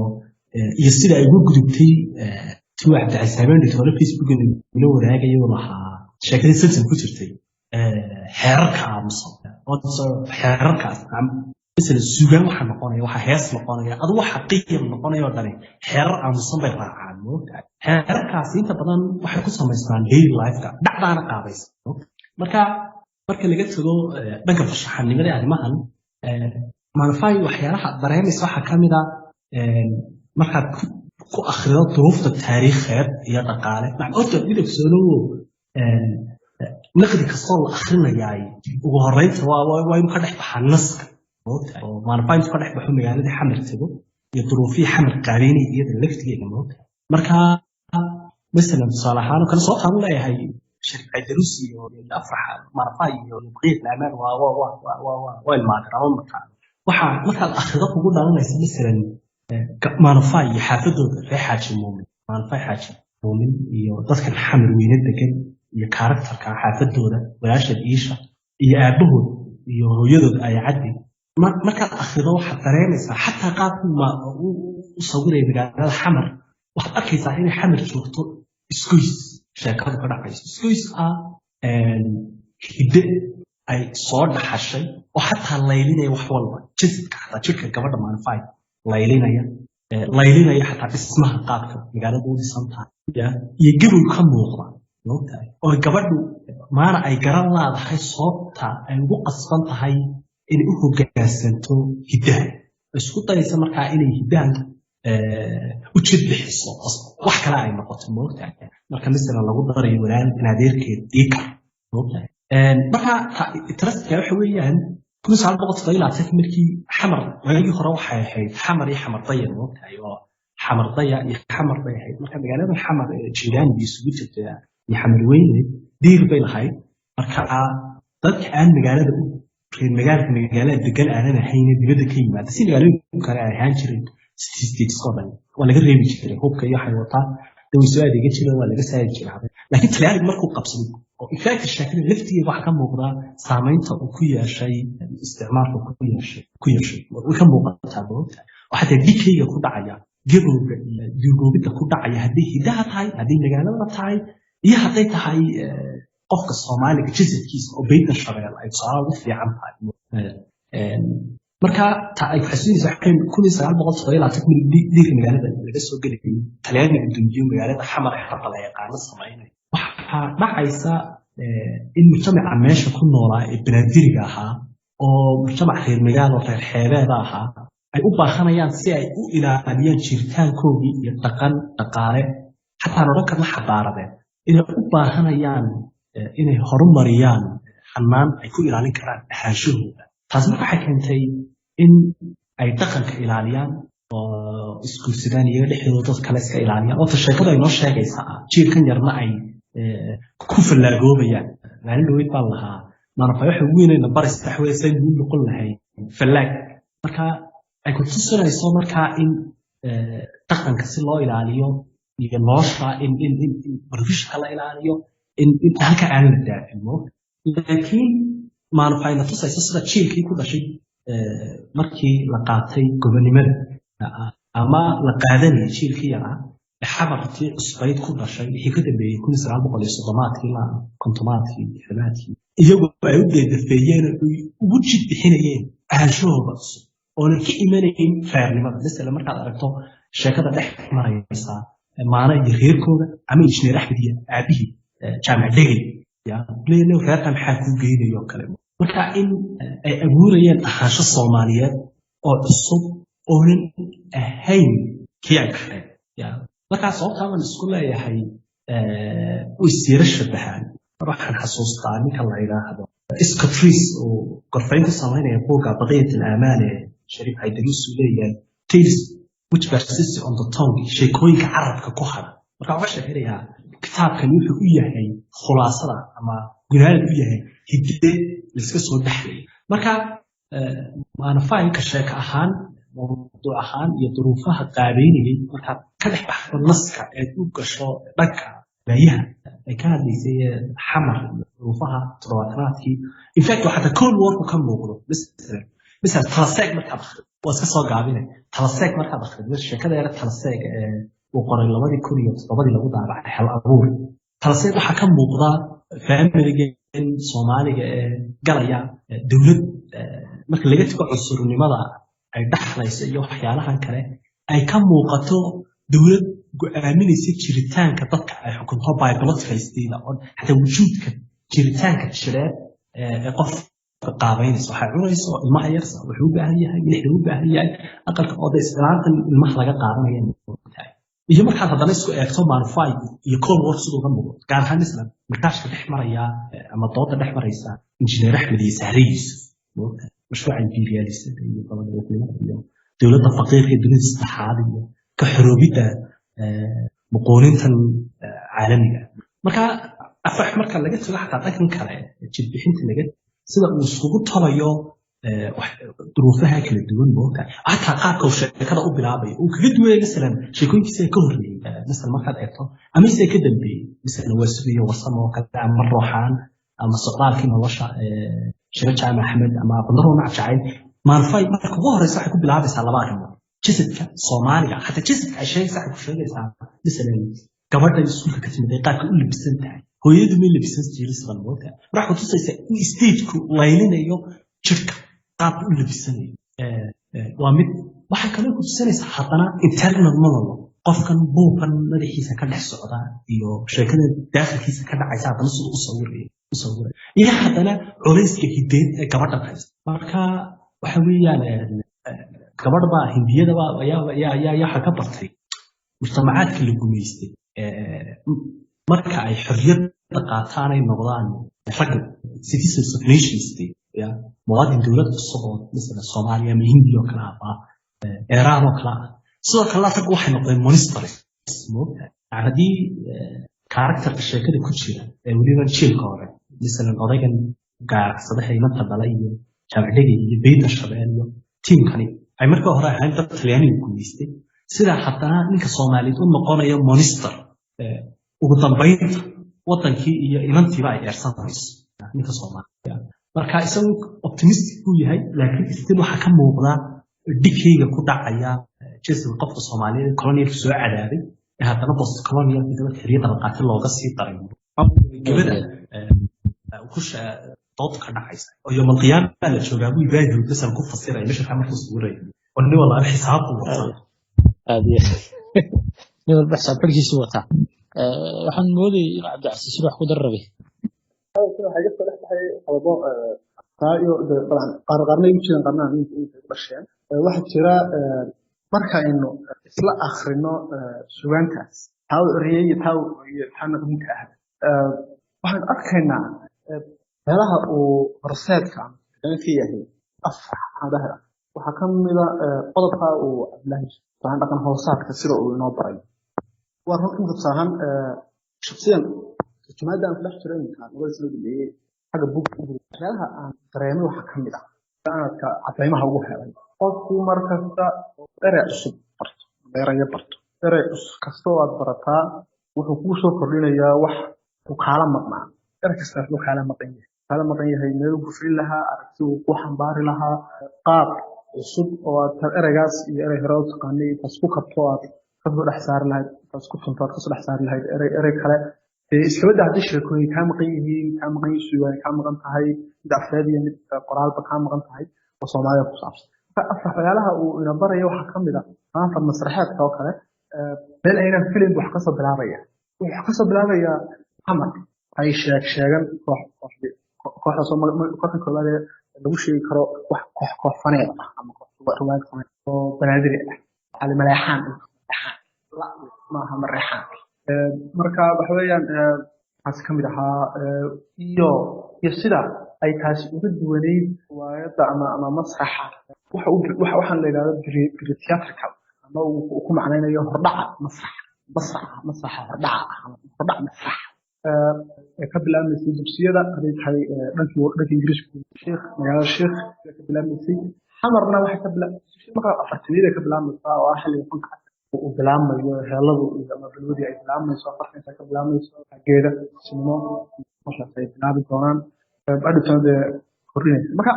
sida ay ugu gudubtay tuu Cabdicasiis Habeendi hore Facebookan ula wadaagayo lahaa, sheekadii Samsam ku jirtay, xeerarka aamusan, xeerarkaas masalan sugaan waxa noqonaya, waxa hees noqonaya, adu waxa qiyam noqonaya oo dhani xeerar aamusan bay raacaan, moogtahay. Xeerarkaasi inta badan waxay ku samaystaan daily lifeka, dhacdaana qaabaysa. Marka laga tago dhanka farshaxanimada ee arrimahan Maanfay, waxyaalaha dareemaysa waxaa ka mid a markaad ku akhrido duruufta taariikheed iyo dhaqaale. Horta mid ogsoonowo, naqdi kastoo la akhrinayaay ugu horreynta waa inuu ka dhex baxaa naska, moogtahay, oo Maanfay intuu ka dhex baxo magaaladii Xamar tago iyo duruufihii Xamar qaabeynaya iyada laftigeeda, moogtahay. Marka masalan tusaale ahaan oo kale soo qaadan leeyahay Shariif Caydaruus iyo Afrax Maanfay iyo Baqiyat Alaamaan waa ilmaadeen ama mataan. Waxaa markaad akhrido kugu dhalanaysa, masalan, Maanfay iyo xaafadooda reer Xaaji Muumin, Maanfay Xaaji Muumin iyo dadkan Xamar Weyne degan iyo karakterka xaafadooda, walaasheed Iisha iyo aabahood iyo hooyadood Ayacaddi, markaad akhrido waxaad dareemaysaa xataa qaabku u sawiraya magaalada Xamar. Waxaad arkaysaa inay Xamar joogto isgoys sheekadu ka dhacayso, isgoys ah hidde ay soo dhaxashay oo xataa laylinaya wax walba, jasadka, xataa jirka gabadha Maanfay laylinaya, laylinaya xataa dhismaha qaabka magaalada u dhisan tahay iyo gabow ka muuqda, moogtahay, oo gabadhu maana ay garan laadahay sababta ay ugu qasban tahay inay u hoggaansanto hiddaha, isku dayaysa markaa inay hiddahan u jid bixiso, wax kale ay noqoto, moogtahay. Marka masalan lagu darayo walaal in adeerkeed Iikar, moogtahay. Marka interestka waxa weeyaan 1977 markii Xamar, waagii hore waxay ahayd Xamar iyo Xamar Daya, moogtahay, oo Xamar Daya iyo Xamar bay ahayd. Marka magaaladan Xamar ee Jingaani isugu jirta iyo Xamar Weyne diir bay lahayd. Marka dadka aan magaalada u reer magaalka, magaalada degan aanan ahayn, dibadda ka yimaada, si magaalooyinka kale ay ahaan jirin. Statistics oo dhan waa laga reebi jiray, hubka iyo waxay wataan dee way soo adeegan jireen, waa laga saari jiray. Laakiin Talyaaniga markuu qabsaday, oo in fact sheekada laftigeeda waxaa ka muuqda saamaynta uu ku yeeshay isticmaalka ku yeeshay, way ka muuqataa moogta, oo xataa dhikayga ku dhacaya, gabowga iyo duugoobidda ku dhacaya, hadday hidaha tahay, hadday magaalada tahay iyo hadday tahay qofka Soomaaliga jasadkiisa, oo Baytan Shabeel ay tusaale ugu fiican tahay. Marka ta ay xasuusinaysa waxay 1927 dhiirka magaalada laga soo gelayay, Talyaaniga dumbiyo magaalada Xamar ee hadda la yaqaano samaynay. Waxaa dhacaysa in mujtamaca meesha ku noolaa ee Banaadiriga ahaa, oo mujtamac reer magaalo reer xeebeeda ahaa, ay u baahanayaan si ay u ilaaliyaan jiritaankoodii iyo dhaqan dhaqaale, xataa odhan karna xadaaradeed, inay u baahanayaan inay horumariyaan xanaan ay ku ilaalin karaan ahaanshahooda. Taasi marka waxay keentay in ay dhaqanka ilaaliyaan oo isguursadaan iyaga dhexdooda, dad kale iska ilaaliyaan, oo ta sheekadu ay noo sheegaysa ah jiilkan yarna ay ku fallaagoobayaan. Maalin dhaweyd baan lahaa Maanafay waxa ugu weynayna baraysa waxa weeye saynu u noqon lahayn fallaag. Marka ay ku tusinayso markaa in dhaqanka si loo ilaaliyo iyo nolosha in barfishka la ilaaliyo, in halka aan la daafin. Laakiin Maanafayna tusayso sida jiilkii ku dhashay markii la qaatay gobonimada ama la qaadanayay, jiilkii yaraa ee Xamartii cusbayd ku dhashay wixii ka dambeeyey 1930-maadkii ilaa 50-maadkii, 60-maadkii, iyagu ay u deedafeeyeen oo ay ugu jid bixinayeen ahaanshahooda cusub oonan ka imanayn reernimada. Masala markaad aragto sheekada dhex maraysa Maana iyo reerkooda ama Injineer Axmed iyo aabihii Jaamac Dhegey, ya leeno reerka maxaa kuu geynayo oo kale. Marka in ay abuurayeen ahaansho Soomaaliyeed oo cusub oonan ahayn kii ay dhaxleen ya. Markaa sababtaa baan isku leeyahay way siira shabahaan. Mar waxaan xasuustaa ninka la yidhaahdo Scott Reese oo gorfayn ku samaynaya buugga Baqiyat al-Aamaal ee Shariif Caydaruus, uu leeyahay "tales which persist on the tongue", sheekooyinka carabka ku hara. Marka waxaan sheekaynayaa kitaabkani wuxuu u yahay khulaasada ama gunaanad u yahay hidde laiska soo dhexlay. Marka Maanafayka sheeko ahaan, mawduuc ahaan iyo duruufaha qaabeynayay, markaad ka dhex baxdo naska eed u gasho dhanka baayaha ay ka hadlaysay Xamar iyo duruufaha toddobaatanaadkii, in fact xataa Cold Warku ka muuqdo. Masalan Talaseeg markaad akhrido, waa iska soo gaabinay, Talaseeg markaad akhrido, sheekada yare Talaseeg ee uu qoray 2007-dii lagu daabacay Hal Abuur, Talaseeg waxaa ka muuqda faamiligan Soomaaliga ee galaya dowlad. Marka laga tago cunsurnimada ay dhaxlayso iyo waxyaalahan kale, ay ka muuqato dowlad go'aaminaysa jiritaanka dadka ay xukunto, biological state oo xataa wujuudka jiritaanka jireed ee qofka qaabaynaysa, waxay cunayso ilmaha yarsa, wuxuu u baahan yahay milixda, u baahan yahay aqalka oo de islaantan ilmaha laga qaadanaya tahay. Iyo markaad haddana isku eegto Maanufay iyo Cold War siduu uga muuqdo, gaar ahaan islam niqaashka dhex maraya ama dooda dhex maraysa Injineer Axmed iyo Sahre Yuusuf, mashruuca imperialismka iyo dabadhileefnimada iyo dowladda faqiirka ee dunida saddexaad iyo ka xoroobidda muquunintan caalamiga. Marka Afrax marka laga tago xataa dhankan kale jidbixinta laga sida uu isugu tolayo duruufaha kala duwan moogta, xataa qaabka uu sheekada u bilaabayo uu kaga duwaya masalan sheekooyinkiisa ka horreeyey, masalan markaad eegto ama isaga ka dambeeyey, masalan Waa Sugayo Warsamo oo kale ama Rooxaan ama Socdaalkii Nolosha Shiro Jaamac Axmed ama Qundaro Nacab Jacayl, Maanfay marka ugu horeysa waxay ku bilaabaysaa laba arrimood: jasadka Soomaaliga, xataa jasadka ay sheegaysaa, waxay ku sheegaysaa masalan gabadha iskuulka ka timid ay qaabka u labisan tahay, hooyadu may labisan jirin sidan moogta. Marka waxay tusaysaa in stateku laylinayo jirka qaabka u labisanayo. Waa mid waxay kaloo ku tusinaysaa haddana internal monologue, qofkan buuqan madaxiisa ka dhex socda iyo sheekada daakhilkiisa ka dhacaysa, haddana siduu u sawirayo iyo haddana culayska hideed ee gabadhan haysta. Marka waxa weeyaan gabadh baa Hindiyada baa ayaa waxa ka bartay mujtamacaadka la gumaystay marka ay xorriyadda qaataan ay noqdaan ragga citizens of nation state, ya muwaadin dowlad cusub oo masala Soomaaliya ama Hindiya oo kale ah ama Iiraan oo kale ah, sidoo kalena raggu waxay noqdeen monsters moogta. Yani haddii characterka sheekada ku jira ee weliba jiilka hore, masalan odaygan gaarsadaha inanta dhala iyo Jaamacdhegi iyo Beyda Shabeel iyo tiimkani Ay marka hore ahayn dad Talyaaniga gumaystay, sidaa haddana ninka Soomaaliyeed u noqonayo monster, ugu dambaynta wadankii iyo inantiiba ay eersanayso ninka Soomaaliya. Marka isagu optimistic buu yahay, laakiin still waxaa ka muuqda dhikayga ku dhacaya jism qofka Soomaaliyeed colonialka soo cadaabay ee haddana post colonialka dabad xorriyadda la qaatay looga sii daray gabada ku dood ka dhacaysa oo yowm alqiyaama la joogaa buu Ibrahim Hudsan ku fasiraya meesha markuu sawiraya oo nin walba xisaab u wataa. Aad iyo nin walba xisaab xidhkiisu wataa. Waxaan moodayay inuu Cabdicasiis wax ku dar rabay. Waxaa iga soo dhex baxay qodobo taa iyo dabcan qaar qaarna igu jireen, qaarna intay ku dhasheen. Waxaa jira marka aynu isla akhrino sugaantaas, taa uu curiyey iyo taa iyo taa naqdinta ah, waxaan arkaynaa meelaha uu horseedka ama ka yahay Afrax Maxamed. Waxaa ka mida qodobka uu Cabdilaahi tusahaan dhaqan hoosaadka sida uu inoo baray. Waa run in tusahaan shakhsiyan turjumaadda aan ku dhex jiro iminka labada sano dambeeyey xagga bug, waxyaalaha aan dareemay waxaa ka mid ah sanadka cadeymaha ugu helay qofku mar kasta oo erey cusub barto ama erayo barto, erey cusub kasta oo aad barataa wuxuu kuu soo kordhinayaa wax uu kaala maqnaa. Erey kasta wuxuu kaala maqan yahay, kaala maqan yahay meel uu kufrin lahaa, aragti uu ku xambaari lahaa, qaab cusub oo aad ereygaas iyo erey hore u taqaanay intaas ku kabto aad kasoo dhex saari lahayd, intaas ku tunto aad kasoo dhex saari lahayd erey erey kale. Dee iskaba daa haddii sheekooyin kaa maqan yihiin, kaa maqan yihiin sugaan kaa maqan tahay, mid afeed iyo mid qoraalba kaa maqan tahay oo Soomaalida ku saabsan. Marka afar waxyaalaha uu ina barayo waxaa ka mid ah maanta masraxeedka oo kale, meel aynaan filayn buu wax kasoo bilaabaya. Wuxuu wax kasoo bilaabayaa Xamar ay sheeg sheegan koox kooxdaas oo kooxda koowaad ee lagu sheegi karo wax koox koox faneed ah ama koox riwaayad faneed oo Banaadiri ah, Cali Maleexaan la maaha Mareexaan. Marka waxa weeyaan waxaas ka mid ahaa iyo sida ay taasi uga duwaneyd riwaayadda ama masraxa waxa uu waxa waxaan la yidhahdo pre theatrical ama uu ku macnaynayo hordhaca masraxa, masraxa hordhaca ah ama hordhac masraxa ee ka bilaabmaysay dugsiyada hadday tahay dhankii dhanka Ingiriisku Sheekh, magaalada Sheekh ka bilaabmaysay. Xamarna waxay ka bilaab marka afartamiyada ka bilaabmaysaa oo ah xilliga fanka casriga uu bilaabmayo, heelladu iyo ama balwadii ay bilaabmayso, afartanka ka bilaabmayso geeda sinimo markaas ay bilaabi doonaan adhitona dee kordhinaysa. Marka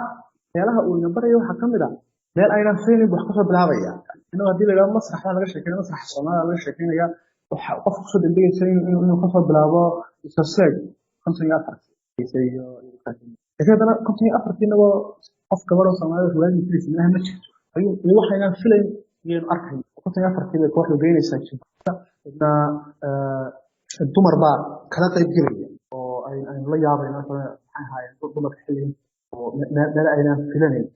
meelaha uu ina barayo waxaa ka mid ah meel aynaan filaynin buu wax kasoo bilaabaya. Inuu haddii la yidhahdo masrax baa laga sheekeynaya, masraxa Soomaalida laga sheekeynaya, waxa qofka kusoo degdegaysa inuu kasoo bilaabo isaseeg 54-tii iyo, laakiin haddana 54-tii inagoo qof gabadh oo Soomaalida riwaayadii filaysa meelaha ma jirto ayuu iyo waxaynaan filayn iyaynu arkayn. 54-tii bay kooxdu geynaysaa jibta, dadna dumar baa kala qayb gelaya oo aynu la yaabayno maxay ahaayeen dumarka xilligan oo meel aynaan filanayn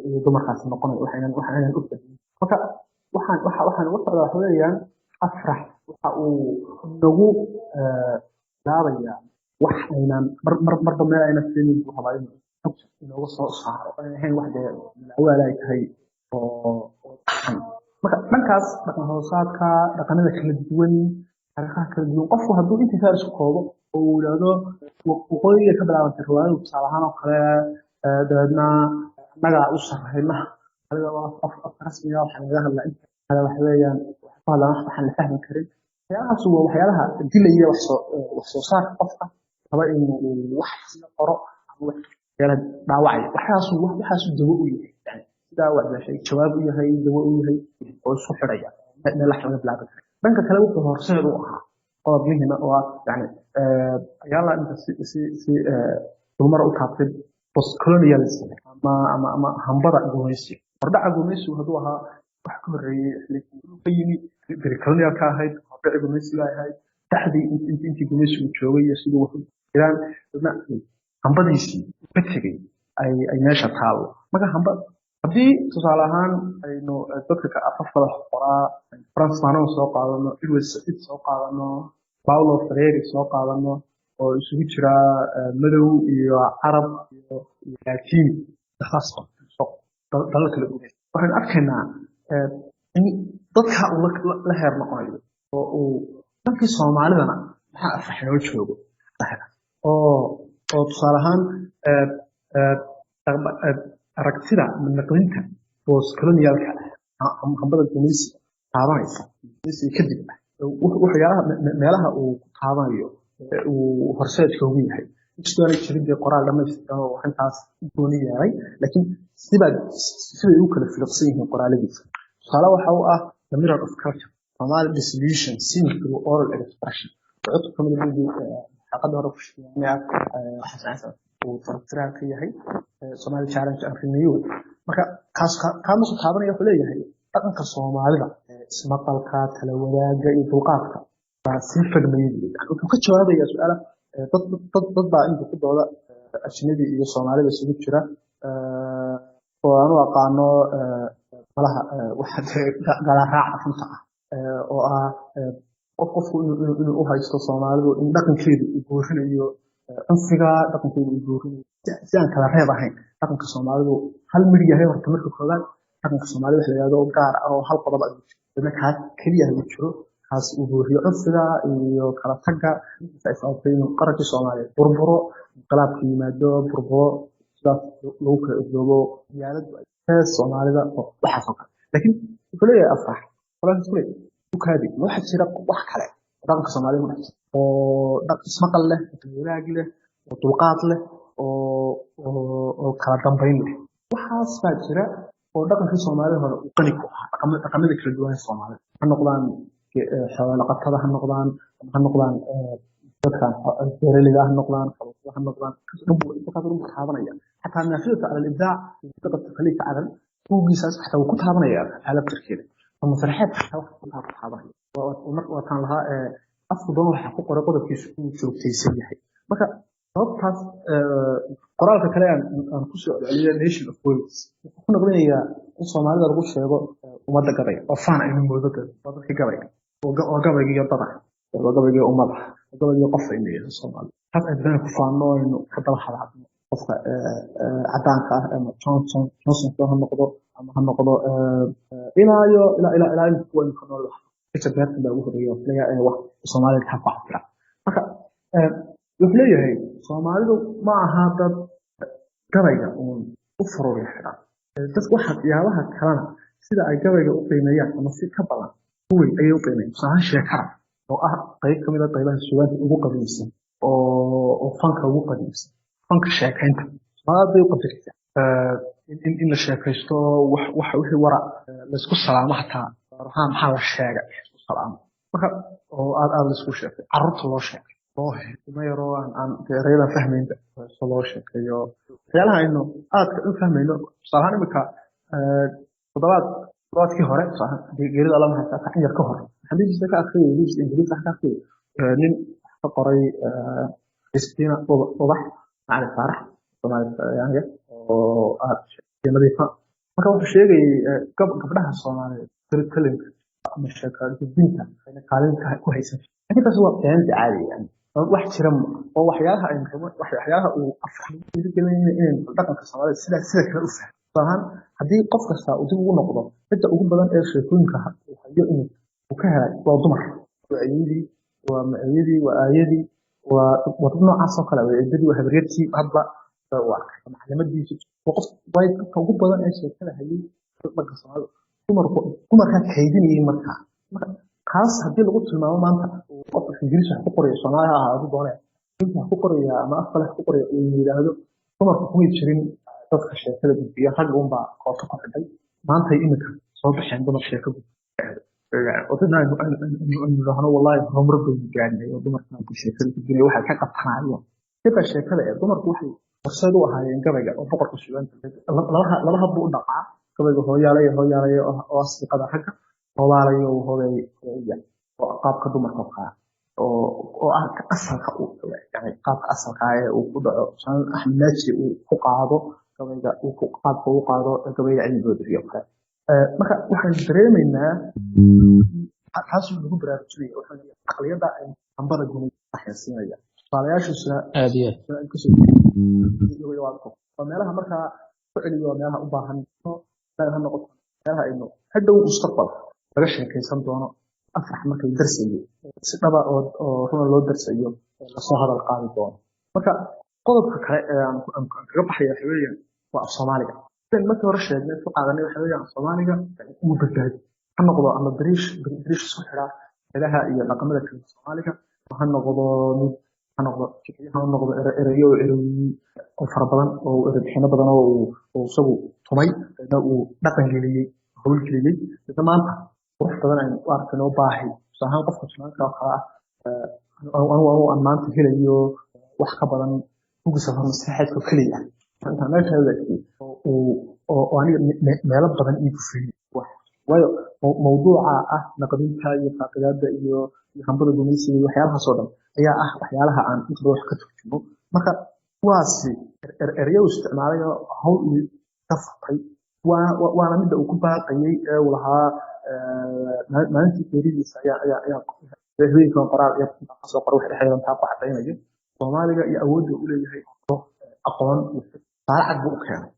iyo dumarkaasi noqonay waxaynan u fadhiyin. Marka waxaan waxa waxaan uga socdaa waxa weeyaan Afrax waxa uu nagu bilaabayaa wax aynaan mar mar marba meel aynan filaynin buu rabaa inuu xogta inooga soo saaro, aan ahayn wax dee awaal ay tahay oo dhaqan. Marka dhankaas dhaqan hoosaadka, dhaqanada kala duwan, taariikhaha kala duwan, qofku hadduu intiisa isku koobo oo uu yidhaahdo waqooyiga ka bilaabantay riwaayadu tusaale ahaan oo kale, dabeedna annagaa u sarreyna, aniga waa af afka rasmiga waxaa laga hadlaa, inta kale waxa weeyaan waxay ku hadlaan wax waxaan la fahmi karin. Waxyaalahaas waa waxyaalaha dilaya wax soo saarka qofka raba inuu wax sida qoro ama wax waxyaalaha dhaawacaya. Waxaasuu dawo u yahay, yani sidaa waa sheegay jawaab u yahay, dawo u yahay oo isku xidhaya meel wax laga bilaabi karo. Dhanka kale wuxuu horseed u ahaa qodob muhiim ah oo ah yani ayaala inta si dulmar u taabtay postcolonialism ama hambada gumaysi. Hordhaca gumaysigu hadduu ahaa wax ka horreeyey xilligii ka yimi pre-colonialka ahayd, hordhaci gumaysiga ahayd dhexdii intii gumaysigu joogay iyo siduu wax u jiraan, dadna hambadiisii ka tegey ay meesha taallo. Marka hamba haddii tusaale ahaan aynu dadka ka afafka wax qoraa Frantz Fanon soo qaadano, Edward Said soo qaadano, Paulo Freire soo qaadano oo isugu jira madow iyo Carab iyo Latiin, saas dalal kala duwan, waxaynu arkaynaa in dadka uu la heer noqonayo oo uu dhankii Soomaalidana maxaa Afrax inoo joogo oo tusaale ahaan aragtida naqdinta Post colonialka ah, hambada gumaysiga taabanaysa, gumaysiga kadib ah, waxyaalaha meelaha uu ku taabanayo uu horseedka ugu yahay, inkastoo aanay jirin dee qoraal dhamaystiran oo arrintaas u gooni yeelay, laakiin sibay u kala filiqsan yihiin qoraaladiisa. Tusaale waxa u ah The Mirror of Culture: Somali Dissolution Seen Through Oral Expression, cutub kamid ah buuggii xaqada hore ku sheegnay, Xasan uu fartiraal ka yahay, Somali Challenge and Renewal. Marka kaas kaa markuu taabanaya, wuxuu leeyahay dhaqanka Soomaalida, ismaqalka, tala wadaagga iyo dulqaadka baa sii fagmayay buu leeyahay. Wuxuu ka jawaabayaa su-aala dad baa inta ku dooda, ajnabi iyo Soomaalida isugu jira, oo aan u aqaano malaha waxa dee galaraaca runta ah, oo ah qofku inuu u haysto Soomaalidu in dhaqankeedu uu boorinayo cunfiga, dhaqankeedu uu boorinayo si aan kala reeb ahayn. Dhaqanka Soomaalidu hal mid yahay. Horta marka koowaad, dhaqanka Soomaalida wax la yidhahdo gaar ah oo hal qodob ah jiro, dadna kaas keliya uu jiro, kaas uu booriyo cunfiga iyo kala tagga, ay sababtay inuu qarankii Soomaaliyeed burburo, inqilaabka yimaado, burburo, sidaas lagu kala irdoobo, diyaaraddu ay hees Soomaalida oo waxaas oo kale. Laakiin wuxuu leeyahay Afrax, qolaas isku leeyahay ukaadi, ma waxaa jira wax kale oo dhaqanka Soomaalida ku dhex jira oo ismaqal leh, oo wanaag leh, oo dulqaad leh, oo kala dambayn leh? Waxaas baa jira oo dhaqankii Soomaalida hore uu qani ku ahaa. Dhaqamada kala duwan ee Soomaalida, ha noqdaan xoolo dhaqatada, ha noqdaan ama ha noqdaan dadkan beeraleyda, ha noqdaan kalluumaysatada, ha noqdaan, kaas dhan buu taabanaya. Xataa Naafidatu cala al-Ibdaac Khaliifa Cadan buuggiisaas xataa wuu ku taabanaya laftirkeeda, oo masraxeedka xataa wax ku taabanaya. Waa taan lahaa afku doon waxa ku qoray, qodobkiisu inuu joogtaysan yahay. Marka sababtaas qoraalka kale aan kusoo celceliyo, Nation of Poets, wuxuu ku noqonayaa in Soomaalida lagu sheego ummadda gabay oo faan aynu moodo waa dadkii gabayga, waa gabaygiiyo dada, waa gabaygii ummada, waa gabaygii qof aynu yahay Soomaalida. Taas aynu dana ku faanno, aynu ka daba hadhaadno qofka cadaanka ah, ama Johnson Johnson ha noqdo ama ha noqdo ilaa iyo ilaa imika kuwa imika nool. Wax Richard Burton baa ugu horreeyay oo filaya inay wax Soomaalida taa ku cabira. Marka wuxuu leeyahay Soomaalidu ma aha dad gabayga uun u faruurya xidhan. Dadku waxa yaabaha kalena sida ay gabayga u qiimeeyaan ama si ka badan kuwii ayay u qiimeeyaan. Tusaale ahaan, sheekada oo ah qayb ka mid ah qaybaha suugaanta ugu qadiimsan oo fanka ugu qadiimsan, fanka sheekaynta, Soomaalida bay u qadarisa in la sheekaysto, wax wixii wara laysku salaamo, hataa waxaa maxaa la sheegay isku salaamo. Marka oo aad laysku sheekay, carruurta loo sheekay, loo ilmo yaroo aan dee erayadan fahmaynba so loo sheekeeyo, waxyaalaha aynu aadka u fahmayno. Tusaale ahaan, imika toddobaadkii hore, tusaale ahaan, geerida Alla maxaa ka yar ka hor, waxaan BBC ka akhriyay, BBC Ingiriis wax ka akhriyay, nin wax ka qoray, Christina Ubax Macalin Faarax, Soomaali aniga oo aad nadiifa. Marka wuxuu sheegayay gabdhaha Soomaaliyeed storytelling ama sheeko gudbinta ayna kaalin ku haysan. Laakiin taasi waa beenta caadiga, yani wax jira ma oo waxyaalaha aynu rabno, waxyaalaha uu afxgelinaya inaynu dhaqanka Soomaalida sida kale u fahmo. Tusaale ahaan, haddii qof kasta uu dib ugu noqdo, cidda ugu badan ee sheekooyinka uu hayo inuu uu ka helay waa dumar, waa ayadii, waa maciyadii, waa aayadii, waa dad noocaas oo kale, waa eedadii, waa habaryartii, hadba uu arkay maclimadiisi. Waa qof way dadka ugu badan ee sheekada hayay dhaqanka Soomaalida dumarku, dumarkaa kaydinayay. Markaa marka kaas haddii lagu tilmaamo maanta uu qof Ingiriis wax ku qorayo, Soomaali ha ahaado doonee, Ingiriis wax ku qoraya ama af kale wax ku qoraya, uu yidhaahdo dumarku kumay jirin dadka sheekada gudbiya, rag unbaa koota ku xidhay, maantay imika soo baxeen dumar sheeko gudbiya, oo dadna aynu nidhaahno wallahi horumar baynu gaadhnay oo dumarka sheekada gudbinaya waxay ka qabtanayeen sida sheekada ee dumarku waxay horseed u ahaayeen gabayga oo boqorka suugaanta laba hab buu u dhaqaa gabayga: hooyaalaya hooyaalaya oo asdiqada ragga, hoobaalayo hoobeeya oo qaabka dumarka oo kale oo ah ka asalka uu, yani qaabka asalka ah ee uu ku dhaco. Tusaale, Axmed Naaji uu ku qaado gabayga, uu ku qaabka uu qaado gabayga Cilmi Boodiriyo kale. Marka waxaan dareemaynaa taasuu lagu baraarujinaya, wuxuu leeyahay aqliyadda ay hambada gumay siinaya tusaalayaashiisuna Aad iyo aad. Kasoo waa meelaha markaa ku celiyo, waa meelaha u baahan ha noqoto meelaha aynu hadhow mustaqbalka laga sheekaysan doono, Afrax marka la darsayo si dhaba oo runa loo darsayo, lasoo hadal qaadi doono. Marka qodobka kale ee aan kaga baxaya waxa weeyaan waa af Soomaaliga. Sidaan markii hore sheegnay isku qaadanay, waxa weeyaan Soomaaliga uu badbaadi ha noqdo ama bariish bariish isku xidhaa xidhaha iyo dhaqamada kale Soomaaliga ha noqdo, mid ha noqdo, ha noqdo erayo oo ereyey oo fara badan oo erebixino badan oo uu isagu tumay, dabeedna uu dhaqan geliyey, hawl geliyey, dabeedna maanta qurux badan aynu u arkayno baahi. Tusaale ahaan, qofka sunaanka oo kale ah, anigu aan maanta helayo wax ka badan buugga safar maskaxeedka keliya intaan meel kale wadaagtay oo aniga meelo badan ii gufeeyey wax, waayo mawduuca ah naqdinta iyo faaqidaada iyo hambada gumaysiga iyo waxyaalahaas oo dhan ayaa ah waxyaalaha aan inta badan wax ka turjumo. Marka kuwaasi eryo uu isticmaalay oo hawl uu ka furtay, waana midda uu ku baaqayay ee uu lahaa maalintii geeridiisa ayaa haweenkan qoraal iyo kasoo qoray wax dhexdeedan taa ku cadaynayo Soomaaliga iyo awoodda uu leeyahay aqoon iyo tusaale cad buu u keenay.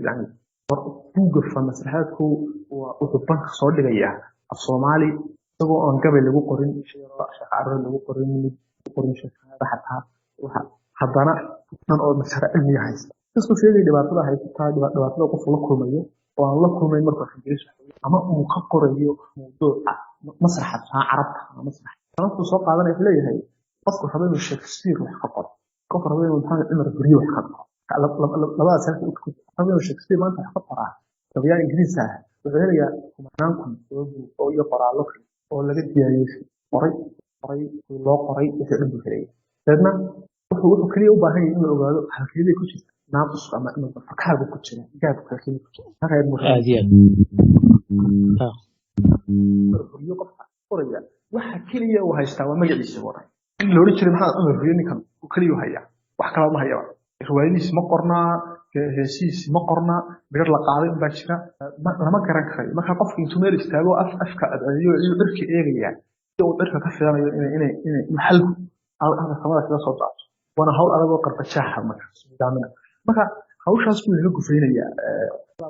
Yani buugga masraxeedku wuxuu banka soo dhigayaa af Soomaali isagoo aan gabay lagu qorin, sheeko carruur lagu qorin, mid lagu qorin sheekada xataa waxa haddana dhan oo masara cilmiga haysta, inkastoo sheegay dhibaatada haysataa, dhibaatada qofku la kulmayo oo aan la kulmayn markuu af Ingiriis ama uu ka qorayo mawduuca masraxa, tusaale carabta ama masraxa. Sababtuu soo qaadanaya wuxuu leeyahay qofku raba inuu Shakespeare wax ka qoro, qofku raba inuu Maxamed Cumar Guryo wax ka qoro, labadaas halka u raba inuu Shakespeare maanta wax ka qoraa, gabayaa Ingiriis ah, wuxuu helayaa kumanaan kun oo buug oo iyo qoraallo kale oo laga diyaariyey, qoray kuwii loo qoray, wixii dhan buu helaya. Dabeedna wuxuu keliya u baahan yahay inuu ogaado halkeedii ku jirta naaquska ama fakaagu ku jira, gaabku halkeedii ku jira. Halkaa buu rabaa. Aad iyo aad. Huryo qofka qoraya waxa keliya uu haystaa waa magaciisa qoray in la oran jiray Maxamed Cumar Huryo. Ninkan uu keliya u hayaa, wax kale ma hayaba. Riwaayadiisi ma qornaa, heesihiisi ma qornaa, midho la qaaday unbaa jira, lama garan karayo. Marka qofka intuu meel istaago afka cadcediyo iyuu cirka eegayaa si uu cirka ka filanayo inay xalku halka samada kaga soo daato, waana hawl adag oo qarbajaaxa marka nidaamina. Marka hawshaas buu inaga gufaynayaa.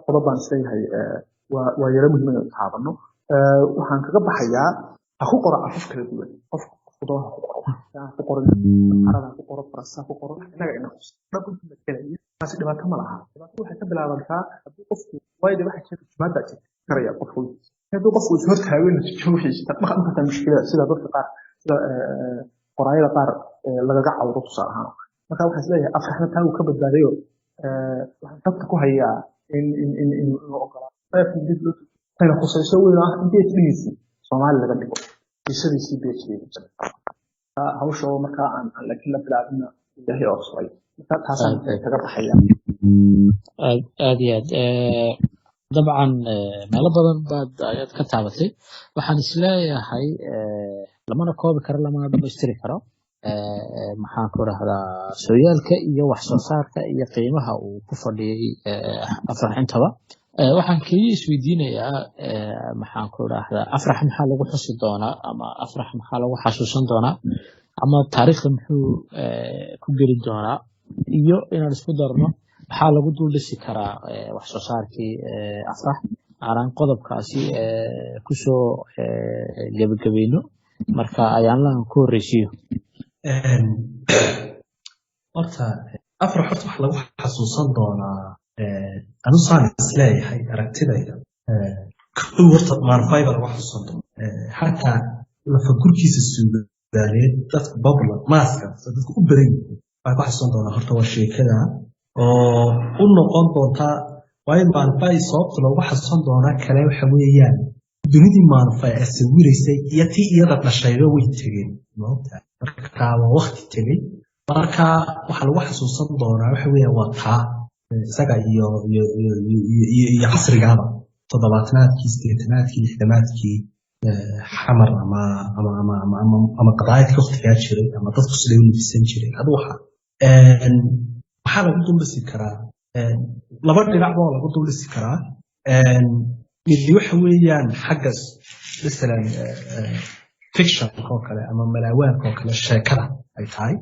Qodob baan isleeyahay waa yaro muhiim inaynu taabano. Waxaan kaga baxayaa ha ku qoro afaf kala duwan qofku, qofku doona ha ku qoro, ha ku qoro Carab, ha ku qoro Faransa, ha ku qoro innaga ina khus dhab intuu matalaya. Taasi dhibaato ma laha. Dhibaato waxay ka bilaabantaa haddii qofku, waayo de waxa jira turjumaad baa jirta karaya qofku, hadduu qofku is hortaago inuu turjumo wixiisa marka markaasa mushkilada, sida dadka qaar, sida qoraayada qaar lagaga cawdo tusaale ahaan. Marka waxaan isleeyahay Afraxna taa uu ka badbaadayo. Waxaan xogta ku hayaa in in in in inuu ogolaado tayna khusayso weyn ah in PhD-giisii Soomaali laga dhigo, qiisadiisii PhD hawsha oo markaa aan laakiin la bilaabina Ilaahay oofsaday. Marka taasaan kaga baxaya. Aad aad iyo aad. Dabcan meelo badan baad ayaad ka taabatay. Waxaan isleeyahay lamana koobi karo, lamana dhamaystiri karo, maxaan ku rahdaa, sooyaalka iyo wax soo saarka iyo qiimaha uu ku fadhiyey Afrax intaba. Waxaan keliya isweydiinayaa, maxaan ku rahdaa, Afrax maxaa lagu xusi doonaa ama Afrax maxaa lagu xasuusan doonaa ama taariikhda muxuu ku geli doonaa, iyo inaan isku darno maxaa lagu dul dhisi karaa wax soo saarkii Afrax, aanan qodobkaasi kusoo gebagabayno. Marka ayaanlahan ku horreysiiyo. Horta Afrax horta waxa lagu xasuusan doonaa, anu saan isleeyahay aragtidayda, kow horta Maanfay baa lagu xasuusan doonaa. Xataa lafagurkiisa suugaaneed dadka popular maaska dadka u badan yihiin waxay ku xasuusan doonaa horta waa sheekada oo u noqon doonta, waayo Maanfay sababta loogu xasuusan doonaa kale waxa weeyaan dunidii Maanfay ay sawiraysay iyo tii iyada dhashayba way tegeen, maogtahay? Marka waa waqti tegey. Marka waxa lagu xasuusan doonaa waxa weeyaan waa taa isaga iyo casrigaaba, toddobaatanaadkii, sideetanaadkii, lixdamaadkii, Xamar ama qadaayadkii waqtigaa jiray ama dadku siday u labisan jiray. Adu waxa maxaa lagu duldhisi karaa? Laba dhinac baa lagu duldhisi karaa. Midi waxa weeyaan xagga masalan fictionka oo kale ama malaawaanka oo kale sheekada ay tahay.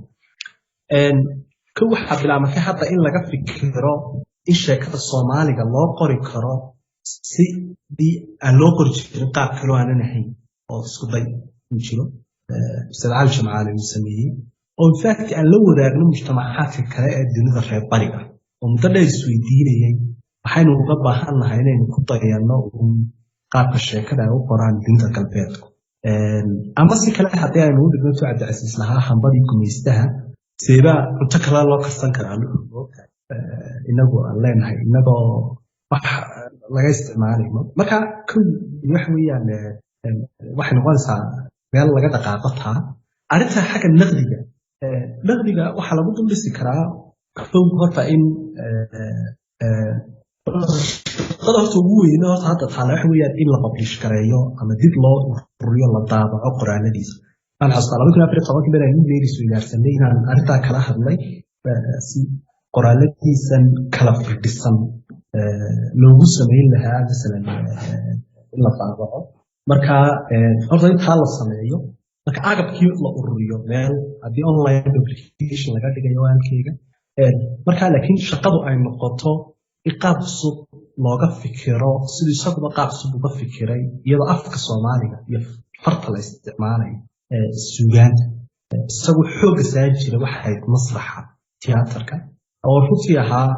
Kow waxaa bilaabantay hadda in laga fikiro in sheekada Soomaaliga loo qori karo sidii aan loo qori jirin, qaab kaloo aanan ahayn oo isku day uu jiro Ustaad Cali Jamcaali uu sameeyey, oo in fact aan la wadaagno mujtamacaadka kale ee dunida reer bariga oo muddo dheer isweydiinayay. Waxaynu uga baahan nahay inaynu ku dayanno uun qaabka sheekada ay u qoraan dunida galbeedku. Ama si kale haddii aynu u dhigno, tu Cabdicasiis lahaa, hambadii gumaystaha seebaa cunto kale loo karsan karaa, inagu aan leenahay, inagoo wax laga isticmaalayno. Marka kow waxa weeyaan, waxay noqonaysaa meel laga dhaqaaqo taa arrinta. Xagga naqdiga, naqdiga waxaa lagu duldhisi karaa kow horta in shaqada horta ugu weyne horta hadda taala waxa weeyaan in la publish gareeyo ama dib loo ururiyo, la daabaco qoraaladiisa. Waan xasuustaa 2014-kii maraan email isweydaarsanay inaan arrintaa kala hadlay, si qoraaladiisan kala firdhisan loogu samayn lahaa, masalan, in la daabaco. Marka horta intaa la sameeyo, marka agabkii la ururiyo meel, haddii online publication laga dhigayo halkeyga marka, laakiin shaqadu ay noqoto in qaab cusub looga fikiro, siduu isaguba qaab cusub uga fikiray, iyadoo afka Soomaaliga iyo farta la isticmaalayo suugaanta. Isagu xoogga saari jiray waxayd masraxa tiyaatarka, oo runtii ahaa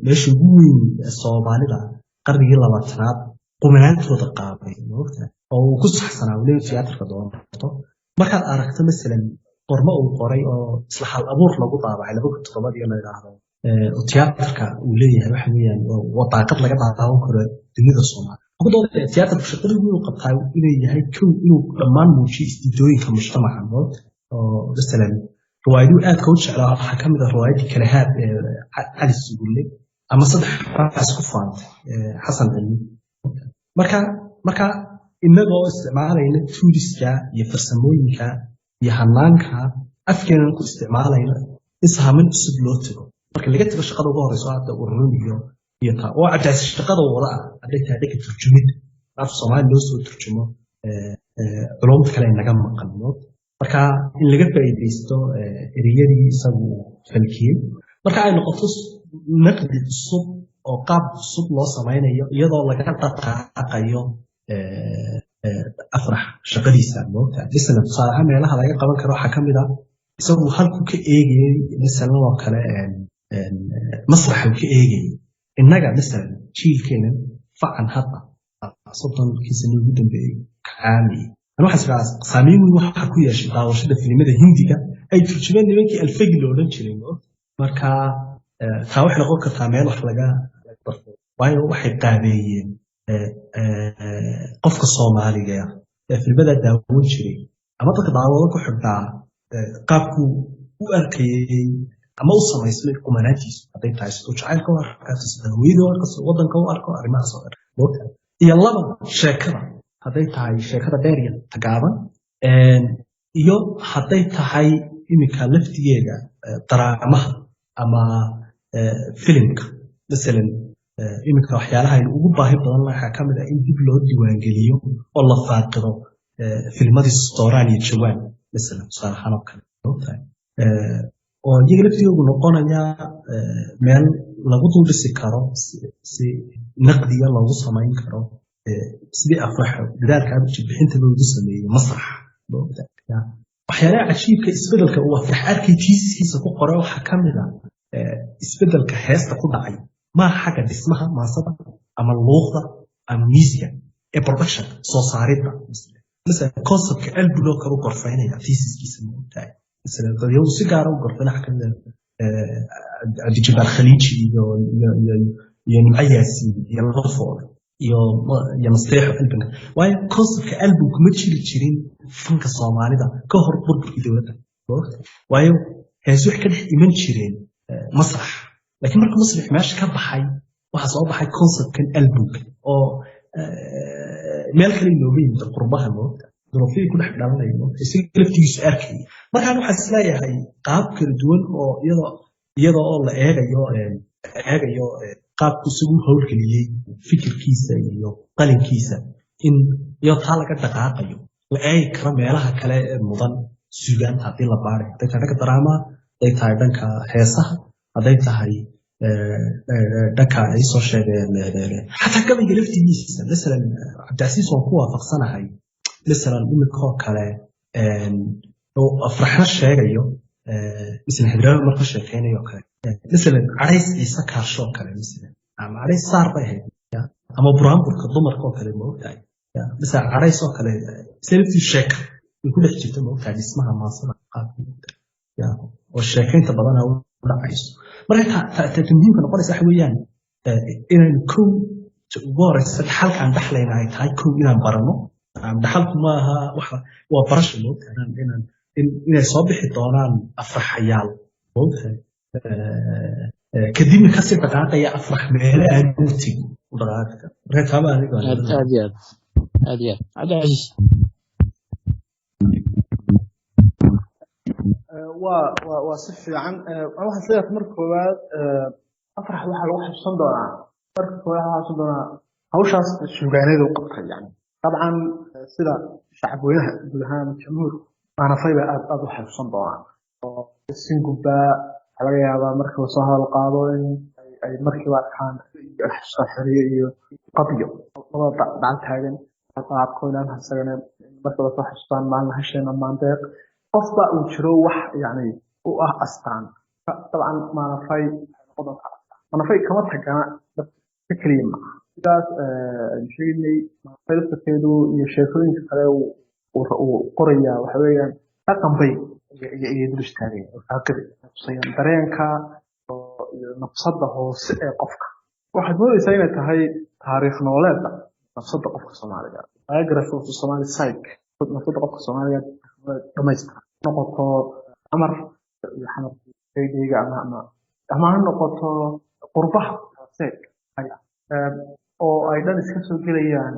meesha ugu weyn Soomaalida qarnigii 20aad qumanaantooda qaabay, maogta, oo uu ku saxsanaa weliba tiyaatarka doonto. Markaad aragto masalan qormo uu qoray oo isla Hal Abuur lagu daabacay 2007-dii, la yidhaahdo tiyaatarka uu leeyahay waxa weeyaan waa daaqad laga daawan karo dunida Soomaaliya. Ugu doodaya tiyaatarku shaqada inuu qabtaa inay yahay kow inuu dhammaan muujiyo isdiidooyinka mujtamaca, moogta, oo masalan riwaayaduu aadka u jeclaa waxaa ka mid ah riwaayadii Kalahaad ee Cali Sugulle ama Saddex Raas ku Faantay Xasan Cilmi. Marka inagoo isticmaalayna toolska iyo farsamooyinka iyo hanaanka afkeenan ku isticmaalayna, in saameyn cusub loo tago. Marka laga tago shaqada ugu horeyso hadda ururin iyo taa oo Cabdicasiis shaqada wada ah, hadday tahay dhanka turjumid af Soomaali loo soo turjumo culumta kale naga maqan, marka in laga faa'iidaysto ereyadii isagu falkiyey, marka ay noqoto naqdi cusub oo qaab cusub loo samaynayo, iyadoo laga dhaqaaqayo Afrax shaqadiisa, moogta. Masalan tusaale ahaan meelaha laga qaban karo waxaa ka mid ah isagu halkuu ka eegayey, masalan oo kale masraxa uu ka eegayey. Innaga masalan jiilkeenan facan hadda 30-kii sano ugu dambeeyey kacaamayey, ani waxaan isirahaa saameyn weyn waxaa ku yeeshay daawashada filimada Hindiga ay turjumeen nimankii Alfagi la odhan jiray, moogta. Marka taa waxay noqon kartaa meel wax laga barto, waayo waxay qaabeeyeen qofka Soomaaliga ee filmadaa daawan jiray ama dadka daawado ku xidhnaa, qaabkuu u arkayey ama u samaysmay qumanaantiisu, hadday tahay siduu jacaylka u arko, sida hooyada u arko, sida wadanka u arko, arrimahaas oo dhan, moogta. Iyo laba, sheekada, hadday tahay sheekada dheer iyo tagaaban, iyo hadday tahay iminka laftigeeda daraamaha ama filimka. Masalan iminka waxyaalaha aynu ugu baahi badan waxaa ka mid ah in dib loo diiwaangeliyo oo la faaqido filmadii Sooraan iyo Jawaan, masalan tusaale ahaan oo kale, moogtahay, oo iyaga laftigoodu noqonaya meel lagu dul dhisi karo, si naqdiya loogu samayn karo, sidii Afrax dadaalka jidbixinta loogu sameeyey masraxa. Waxyaalaha cajiibka isbedelka uu Afrax arkay thesiskiisa ku qoray waxaa ka mid ah isbedelka heesta ku dhacay, maaha xagga dhismaha maasada ama luuqda ama miisiga ee production, soo saaridda. Masalan conceptka album oo kale u gorfaynaya thesiskiisa, maogtahay. Masalan dadyadu si gaara u gorfayna waxaa kamid ah Cabdijabaar Khaliiji iyo Nimco Yaasiin iyo Lafoole iyo Nasteexo albumka, waayo conceptka albumku ma jiri jirin fanka Soomaalida ka hor burburkii dowladda, waayo hees wax ka dhex iman jireen masrax. Laakiin marka masrax meesha ka baxay, waxaa soo baxay conceptkan albumka oo meel kale inooga yimid, qurbaha, moogta, duruufihii ku dhex dhalanaya, moogta, isaga laftigiisu arkayay. Markaan waxaan isleeyahay qaab kala duwan oo iyadoo oo la eegayo qaabku isagu howlgeliyey fikirkiisa iyo qalinkiisa, in iyadoo taa laga dhaqaaqayo la eegi karo meelaha kale ee mudan suugaanta haddii la baarayo, hadday tahay dhanka daraamaha, hadday tahay dhanka heesaha, hadday tahay dhanka ay soo sheegeen, xataa gabayga laftigiisa. Masalan Cabdicasiis waan ku waafaqsanahay, masalan iminkoo kale oo Afraxna sheegayo, masalan Hadraawi marka sheekeynayo kale, masalan Carays Ciise Kaasho kale, masalan Ama carays saar bay ahayd, ama buraanburka dumarka oo kale, ma ogtahay? Misal carays oo kale, selfii sheeka way ku dhex jirta, ma ogtahay, dhismaha maansada qaabka, oo sheekaynta badana u dhacayso. Marka ta muhiimka noqonaysa waxa weeyaan inaynu kow ugu horeysa dhaxalkaan dhaxlayna ay tahay kow inaan barano. Dhaxalku maaha waxa, waa barasho, ma ogtahay, inaan inay soo bixi doonaan afraxayaal, ma ogtahay, kadibna kasii dhaqaaqaya Afrax meele aan u tegin u dhaqaaqi karo. Marka taaba aniga Aad aad iyo aad, aad iyo aad, Cabdicasiis. Waa si fiican. Waxaan isleeyahay marka koowaad Afrax waxaa lagu xasuusan doonaa, marka koowaad waxaa xasuusan doonaa hawshaas suugaaneed uu qabtay. Yani dabcan sida shacabweynaha guud ahaan jamhuurku Maanafay baa aad aad u xasuusan doonaa, oo Singubba waxaa laga yaabaa marka lasoo hadal qaado in ay markiiba arkaan xasuustaan Xoriye iyo Qabyo, labada dacal taagan qaabko ilaan isagana marka lasoo xasuustaan Maalin Hasheena Maandeeq, qofba uu jiro wax yani u ah astaan. Dabcan Maanafay noqon doontaa astaan. Maanafay kama tagana dadka keliya maaha, sidaas aynu sheegnay. Maanafay laftarkeedu iyo sheekooyinka kale uu qorayaa waxa weeyaan dhaqan bay iyo dul istaagayaan oo faaqidi tusayaan dareenka iyo nafsadda hoose ee qofka. Waxaad moodaysaa inay tahay taariikh nololeedda nafsadda qofka Soomaaliga, biography of the Somali psyche, nafsadda qofka Soomaaliga dhamaystiran, noqoto Xamar iyo Xamar kaygayga ama ha noqoto qurbaha seeg oo ay dhan iska soo gelayaan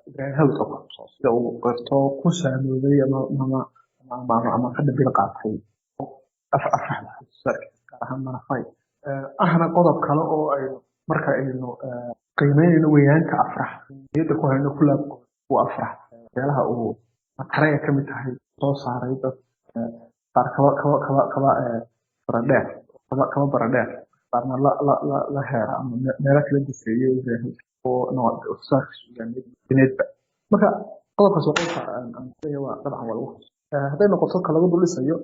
Ibrahim Hawd oo kale, sida uu qirto ku saamoobay ama ka dhabil qaatay Afraxda, gaar ahaan Manafay. Ahna qodob kale oo aynu marka aynu qiimeynayno weynaanta Afrax niyadda ku hayno ku laab uu Afrax waxyaalaha uu mataraya ka mid tahay soo saaray dad qaar kaba baradheer, kaba baradheer, qaarna la heera ama meelo kala gufeeyay Ibrahim oo saarka suugaaneedba. Marka qodobkaas waa qodobka aan leeyahay, waa dabcan waa lagu xuso. Hadday noqoto ka lagu dulisayo,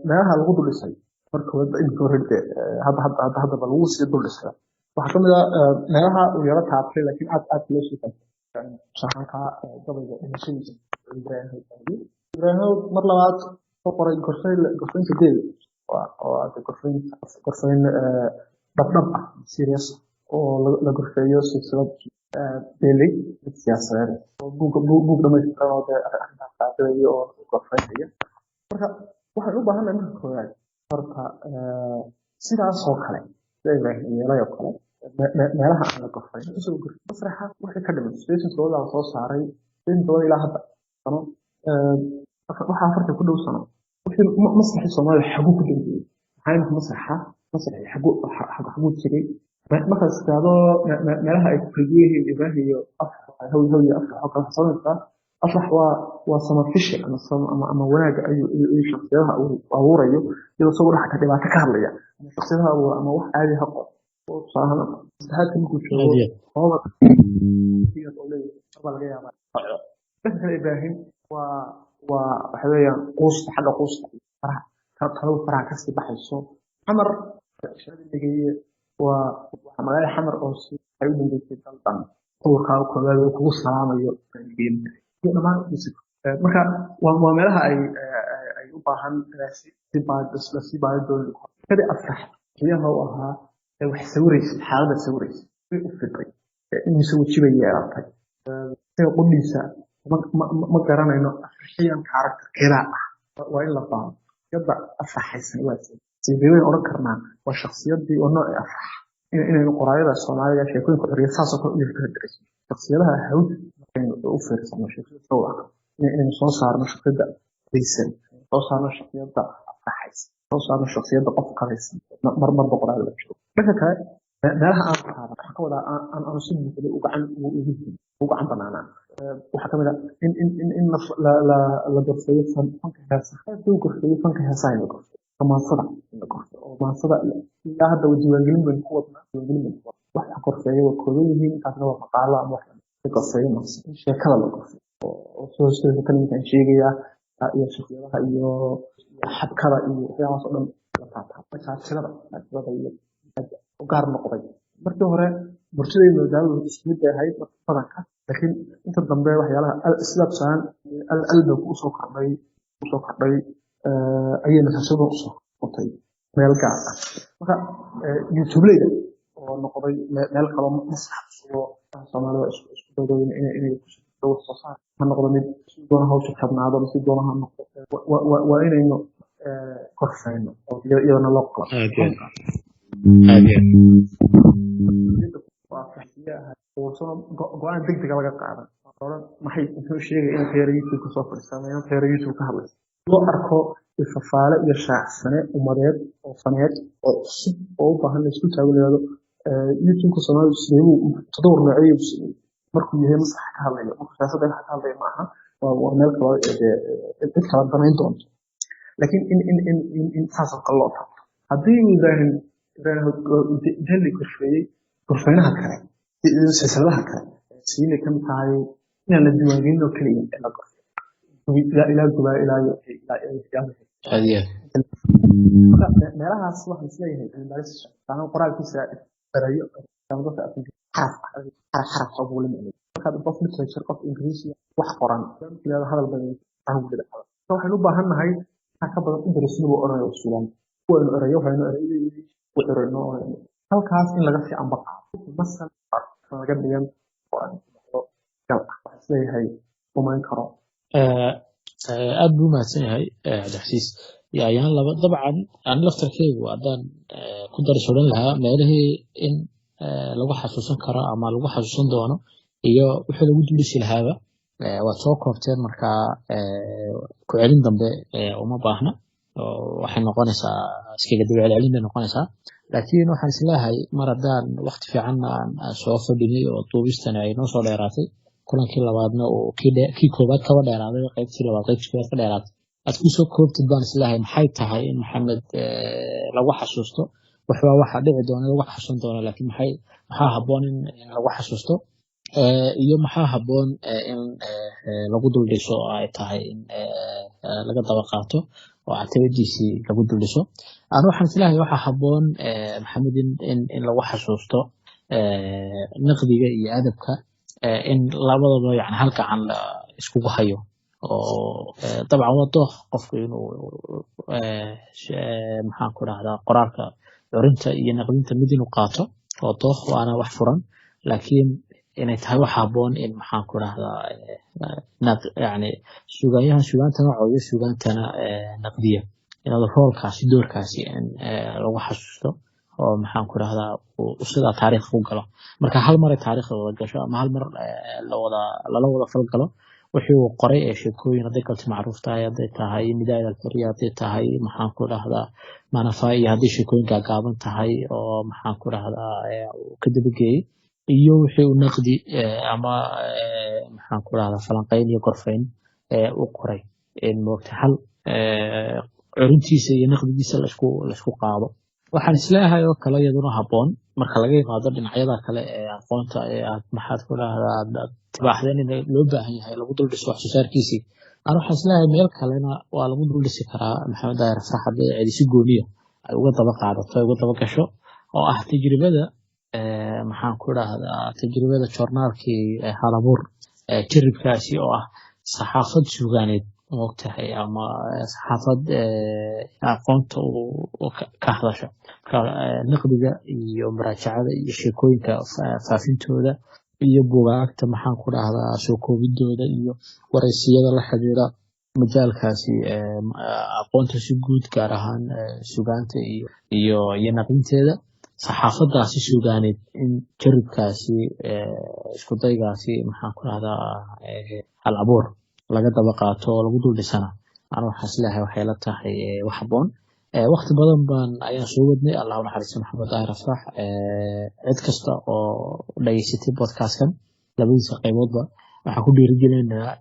meelaha lagu dulisayo marka hore imika hore hadda haddaba lagu sii duldhisaya waxaa kamid ah meelaha uu yaro taabtay laakiin aad aad loo sii taabtay, tusaalaanka gabayga dhimashadiisa Ibrahim Hawd. Ibrahim Hawd mar labaad wuxuu qoray gorfayn, gorfaynta geel oo ah gorfayn dhabdhab ah, serious, oo la gorfeeyo silsilad beeley mid siyaasadeed oo buug dhamaystiran oo dee arrintaas qaabilaya oo gorfaynaya. Marka waxaan u baahannahay marka koowaad horta sidaas oo kale sida Ibrahim yeelay oo kale meelaha aan la gorfayn usoo gorfay masraxa wixii ka dhiman 87 la soo saaray, 87 ilaa hadda sano waxaa 40 ku dhow sano, wixii masraxii Soomaalida xaguu ku dambeeyey? Maxaa imika masraxa masraxii xaguu tegey? Markaad istiraahdo meelaha ay ku kala duwan yihiin Ibrahim iyo Afrax, Hawi iyo Afrax oo kale, waxaad samaynaysaa Afrax waa samafishe ama wanaaga ayuu shakhsiyadaha uu abuurayo iyadoo isagoo dhex ka dhibaato ka hadlaya ama shakhsiyadaha abuura ama wax caadi ha qor oo tusaale ahaan saddexaadka markuu joogo Robert oo leeyahay baa laga yaabaa. Dhanka kale Ibrahim waa waxa weeyaan quusta, xagga quusta faraha taladu faraha kasii baxayso. Xamar shirada Negeeye waa magaalada Xamar oo si ay u dambeysay dal dhan cudurkaa koowaad oo kugu salaamayo iyo dhammaan. Marka waa meelaha ay u baahan lasii baadi doono. Kadi Afrax xiyaha u ahaa ee wax sawiraysa, xaaladda sawiraysa way u fiday imise weji bay yeelatay isaga qudhiisa ma garanayno afraxiyan karakterkeedaa ah. Waa in la baaro yadda afraxaysan waa sidee wayn odhan karnaa waa shakhsiyaddii oo noocii Afrax inaynu qoraayada Soomaaliga sheekooyinka xoriya saasoo kale u yirka shakhsiyadaha Hawd markaynu u fiirsano sheekada soo inaynu soo saarno shakhsiyadda daysan, soo saarno shakhsiyadda afraxaysan, soo saarno shakhsiyadda qof qabaysan mar marba qoraayada la joogo. Dhanka kale meelaha aan taaban waxaan ka wadaa aan aanu si buuxda u gacan ugu gacan banaanaan waxaa kamid ah in la gorfeeyo fanka heesaha, uu gorfeeyo fanka heesaha, in la gorfeeyo maansada, in la gorfeeyo oo maansada ilaa hadda diiwaangelin baynu ku wadnaa, diiwaangelin baynu ku wadnaa. Wax gorfeeyo waa kooban yihiin, taasna waa maqaalo ama wax la gorfeeyo maansa, in sheekada la gorfeeyo oo soo sheego kan ninkan sheegaya iyo shakhsiyadaha iyo xabkada iyo waxyaabahaas oo dhan la taataabo, taajirada iyo u gaar noqday. Markii hore murtidayda madadaaladu isku mid bay ahayd badanka, laakiin inta dambe waxyaalaha sida tusaalan albamku usoo kordhay ayay masaasada usoo noqotay meel gaar ah. Marka youtubeleyda oo noqday meel kaloo masrax cusub oo Soomaalida isku daydo inay wax soo saar ha noqdo, mid si doona ha u jabnaado ama si doona ha noqdo, waa inaynu korfayno oo iyadana loo qala. Aad iyo aad, aad iyo aad. Go-aan degdega laga qaadan oran maxay muxuu sheegay inuu tayara YouTube ka soo fadhiista ama inuu tayara YouTube ka hadlaysa loo arko ifafaale iyo shaacsane umadeed oo faneed oo cusub oo u baahan la isku taago, la yidhahdo YouTube-ka Soomaalidu sideebuu tadawur noocee buu sameeyey markuu yahay masrax ka hadlayo, markuu siyaasadda wax ka hadlayo ma aha, waa meel kale ee dee cid kala danayn doonto, laakiin in saas oo kale loo taabto. Haddii uu Ibrahim Jelli korfeeyey korfeynaha kale, silsiladaha kale siinay ka mid tahay inaan la diiwaangelin oo keliya in la gorfeeyo ilaa gubaa ilaa iyo ilaa ilaa Aad iyo aad. Marka meelahaas waxaan isleeyahay cilmi baaris socota, qoraalkiisa erayo ama dadka xaraf xaraf xaraf oo buu la micnay. Markaad qof literature, qof Ingiriisi wax qoran yiraahdo, hadal badan ahu wada hadal. Marka waxaynu u baahan nahay waxa ka badan u darasino buu oranaya Suudaan waynu erayo, waxaynu erayo u erayno halkaas in laga sii amba qaado, masal laga dhigan qoran gal ah, waxaan isleeyahay umayn karo. Aad buu umahadsan yahay Cabdixasiis iyo ayaan laba. Dabcan ani laftarkeygu haddaan ku daris odhan lahaa meelihii in lagu xasuusan karo ama lagu xasuusan doono iyo wixii lagu duldhisi lahaaba waad soo koobteen. Markaa ku celin dambe uma baahna oo waxay noqonaysaa iskaga daba celcelin bay noqonaysaa. Laakiin waxaan isleeyahay mar haddaan waqti fiican aan soo fadhinay oo duubistani ay noo soo dheeraatay, kulankii labaadna uu kii koobaad kaba dheeraaday, qaybtii labaad qaybtii koobaad ka dheeraatay, aad kusoo koobtid baan isleeyahay maxay tahay in Maxamed lagu xasuusto? Waxbaa waxa dhici doona lagu xasuusan doona, laakiin maxaa habboon in lagu xasuusto iyo maxaa habboon in lagu dul dhiso oo ay tahay in laga daba qaato oo catabadiisii lagu dul dhiso? Ani waxaan isleeyahay waxaa habboon Maxamed in lagu xasuusto naqdiga iyo adabka, in labadaba yani hal gacan la iskugu hayo oo dabcan waa dooq qofku inuu maxaan ku dhahdaa qoraalka curinta iyo naqdinta mid inuu qaato oo dooq, waana wax furan, laakiin inay tahay wax habboon in maxaan ku dhahdaa yani sugaanyahan sugaantana cooyo, sugaantana naqdiya, inaad roolkaasi doorkaasi in lagu xasuusto oo maxaan ku dhahdaa uu sidaa taariikhda ku galo. Marka hal mar ay taariikhda wada gasho ama hal mar lawada lala wada falgalo wixii uu qoray ee sheekooyin, hadday galti macruuf tahay, hadday tahay Nidaa Alxuriya, hadday tahay maxaan ku dhahdaa Manafa, iyo hadday sheekooyin gaagaaban tahay oo maxaan ku dhahdaa uu ka dabageeyey, iyo wixii uu naqdi ama maxaan ku dhahdaa falanqayn iyo gorfayn u qoray, in moogta hal curintiisa iyo naqdigiisa laisku qaado. Waxaan isleeyahay oo kale iyaduna habboon, marka laga yimaado dhinacyada kale ee aqoonta ee aad maxaad ku dhahdaa aad tibaaxdeen in loo baahan yahay lagu dul dhiso wax soo saarkiisii, aan waxaan isleeyahay meel kalena waa lagu dul dhisi karaa Maxamed Daahir Afrax haddii cidi si gooniya ay uga daba qaadato, ay uga daba gasho, oo ah tajribada maxaan ku dhahdaa tajribada joornaalkii Halabuur, jaribkaasi oo ah saxaafad suugaaneed moogtahay ama saxaafad aqoonta uu ka hadasho. Marka naqdiga iyo muraajacada iyo sheekooyinka faafintooda iyo buugaagta maxaan ku dhahdaa soo koobidooda iyo wareysiyada la xiriira majaalkaasi aqoonta si guud, gaar ahaan sugaanta iyo naqdinteeda, saxaafadaasi sugaaneed, in jaribkaasi isku daygaasi maxaan ku dhahdaa hal abuur laga daba qaato oo lagu dul dhisana, ana waxaan isleeyahay waxay la tahay wax habboon. Waqti badan baan ayaan soo wadnay. Allah u naxariisto Maxamed Daahir Afrax. Cid kasta oo dhageysatay podcastkan labadiisa qayboodba waxaan ku dhiirigelinayaa,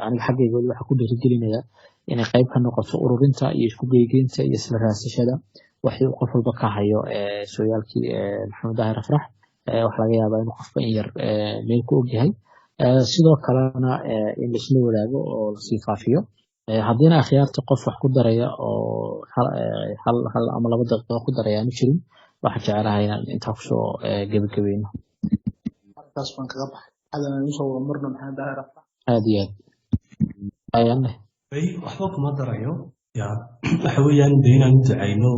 aniga xaggayga weli waxaan ku dhiirigelinayaa inay qayb ka noqoto ururinta iyo isku geygeynta iyo isla raadsashada waxii uu qof walba ka hayo sooyaalkii Maxamed Daahir Afrax. Waxaa laga yaabaa inuu qofba in yar meel ku ogyahay. Sidoo kalena in laisla wadaago oo lasii faafiyo. Haddiina akhyaarta qof wax ku daraya oo hal ama 2 daqiiqo ku daraya aanu jirin. Waxaan jecelahay inaan intaa kusoo gebagabayno. Markaas baan kaga baxay. Hadan aan usoo wada marno Maxamed Daahir Afrax. Aad iyo aad ayaanne. Waxba kuma darayo. Ya, waxa weeyaan de inaan u ducayno.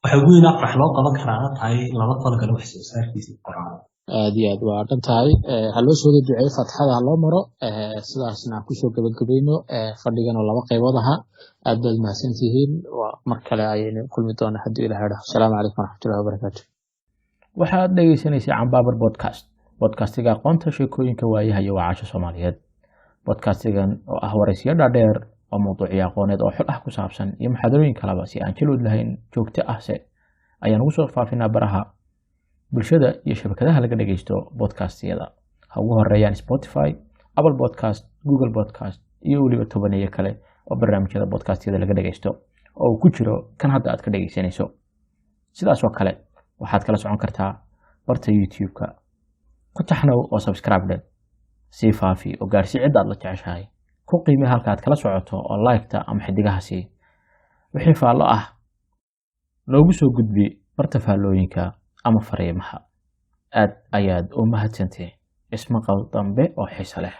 Waxa ugu weyn Afrax loo qaban karaana tahay laba talagalo wax soo saarkiisa qoraan. Aad iyo aad waa dhan tahay. Ha loo soo wada duceeyo, faatixada ha loo maro. Sidaasna aan kusoo gebagabayno fadhigan oo laba qaybood ahaa. Aad baad mahadsantihiin. Waa mar kale ayaynu kulmi doonaa haddii Ilaah idhaho. Asalaamu calaykum waraxmatullahi wabarakaatu. Waxaad dhegeysaneysay Cambaabur Podcast, bodcastiga aqoonta, sheekooyinka, waayaha iyo wacaasha Soomaaliyeed. Bodcastigan oo ah waraysiyo dhaadheer oo mawduucyo aqooneed oo xul ah ku saabsan iyo muxaadarooyin kaleba si aan jalood lahayn, joogto ah se ayaan ugu soo faafinaa baraha bulshada iyo shabakadaha laga dhegeysto podcastiyada, ha ugu horeeyaan Spotify, Apple Podcast, Google Podcast iyo weliba tobaneeyo kale oo barnaamijyada podcastiyada laga dhegeysto oo uu ku jiro kan hadda aad ka dhegeysanayso. Sidaas oo kale waxaad kala socon kartaa barta YouTube-ka. Ku taxnow oo subscribe dhe, sii faafi oo gaarsii cidda aad la jeceshahay. Ku qiime halka aad kala socoto oo like-ta ama xidigaha sii. Wixii faallo ah noogu soo gudbi barta faallooyinka ama fariimaha. Aad ayaad u mahadsantihiin. Ismaqal dambe oo xiiso leh.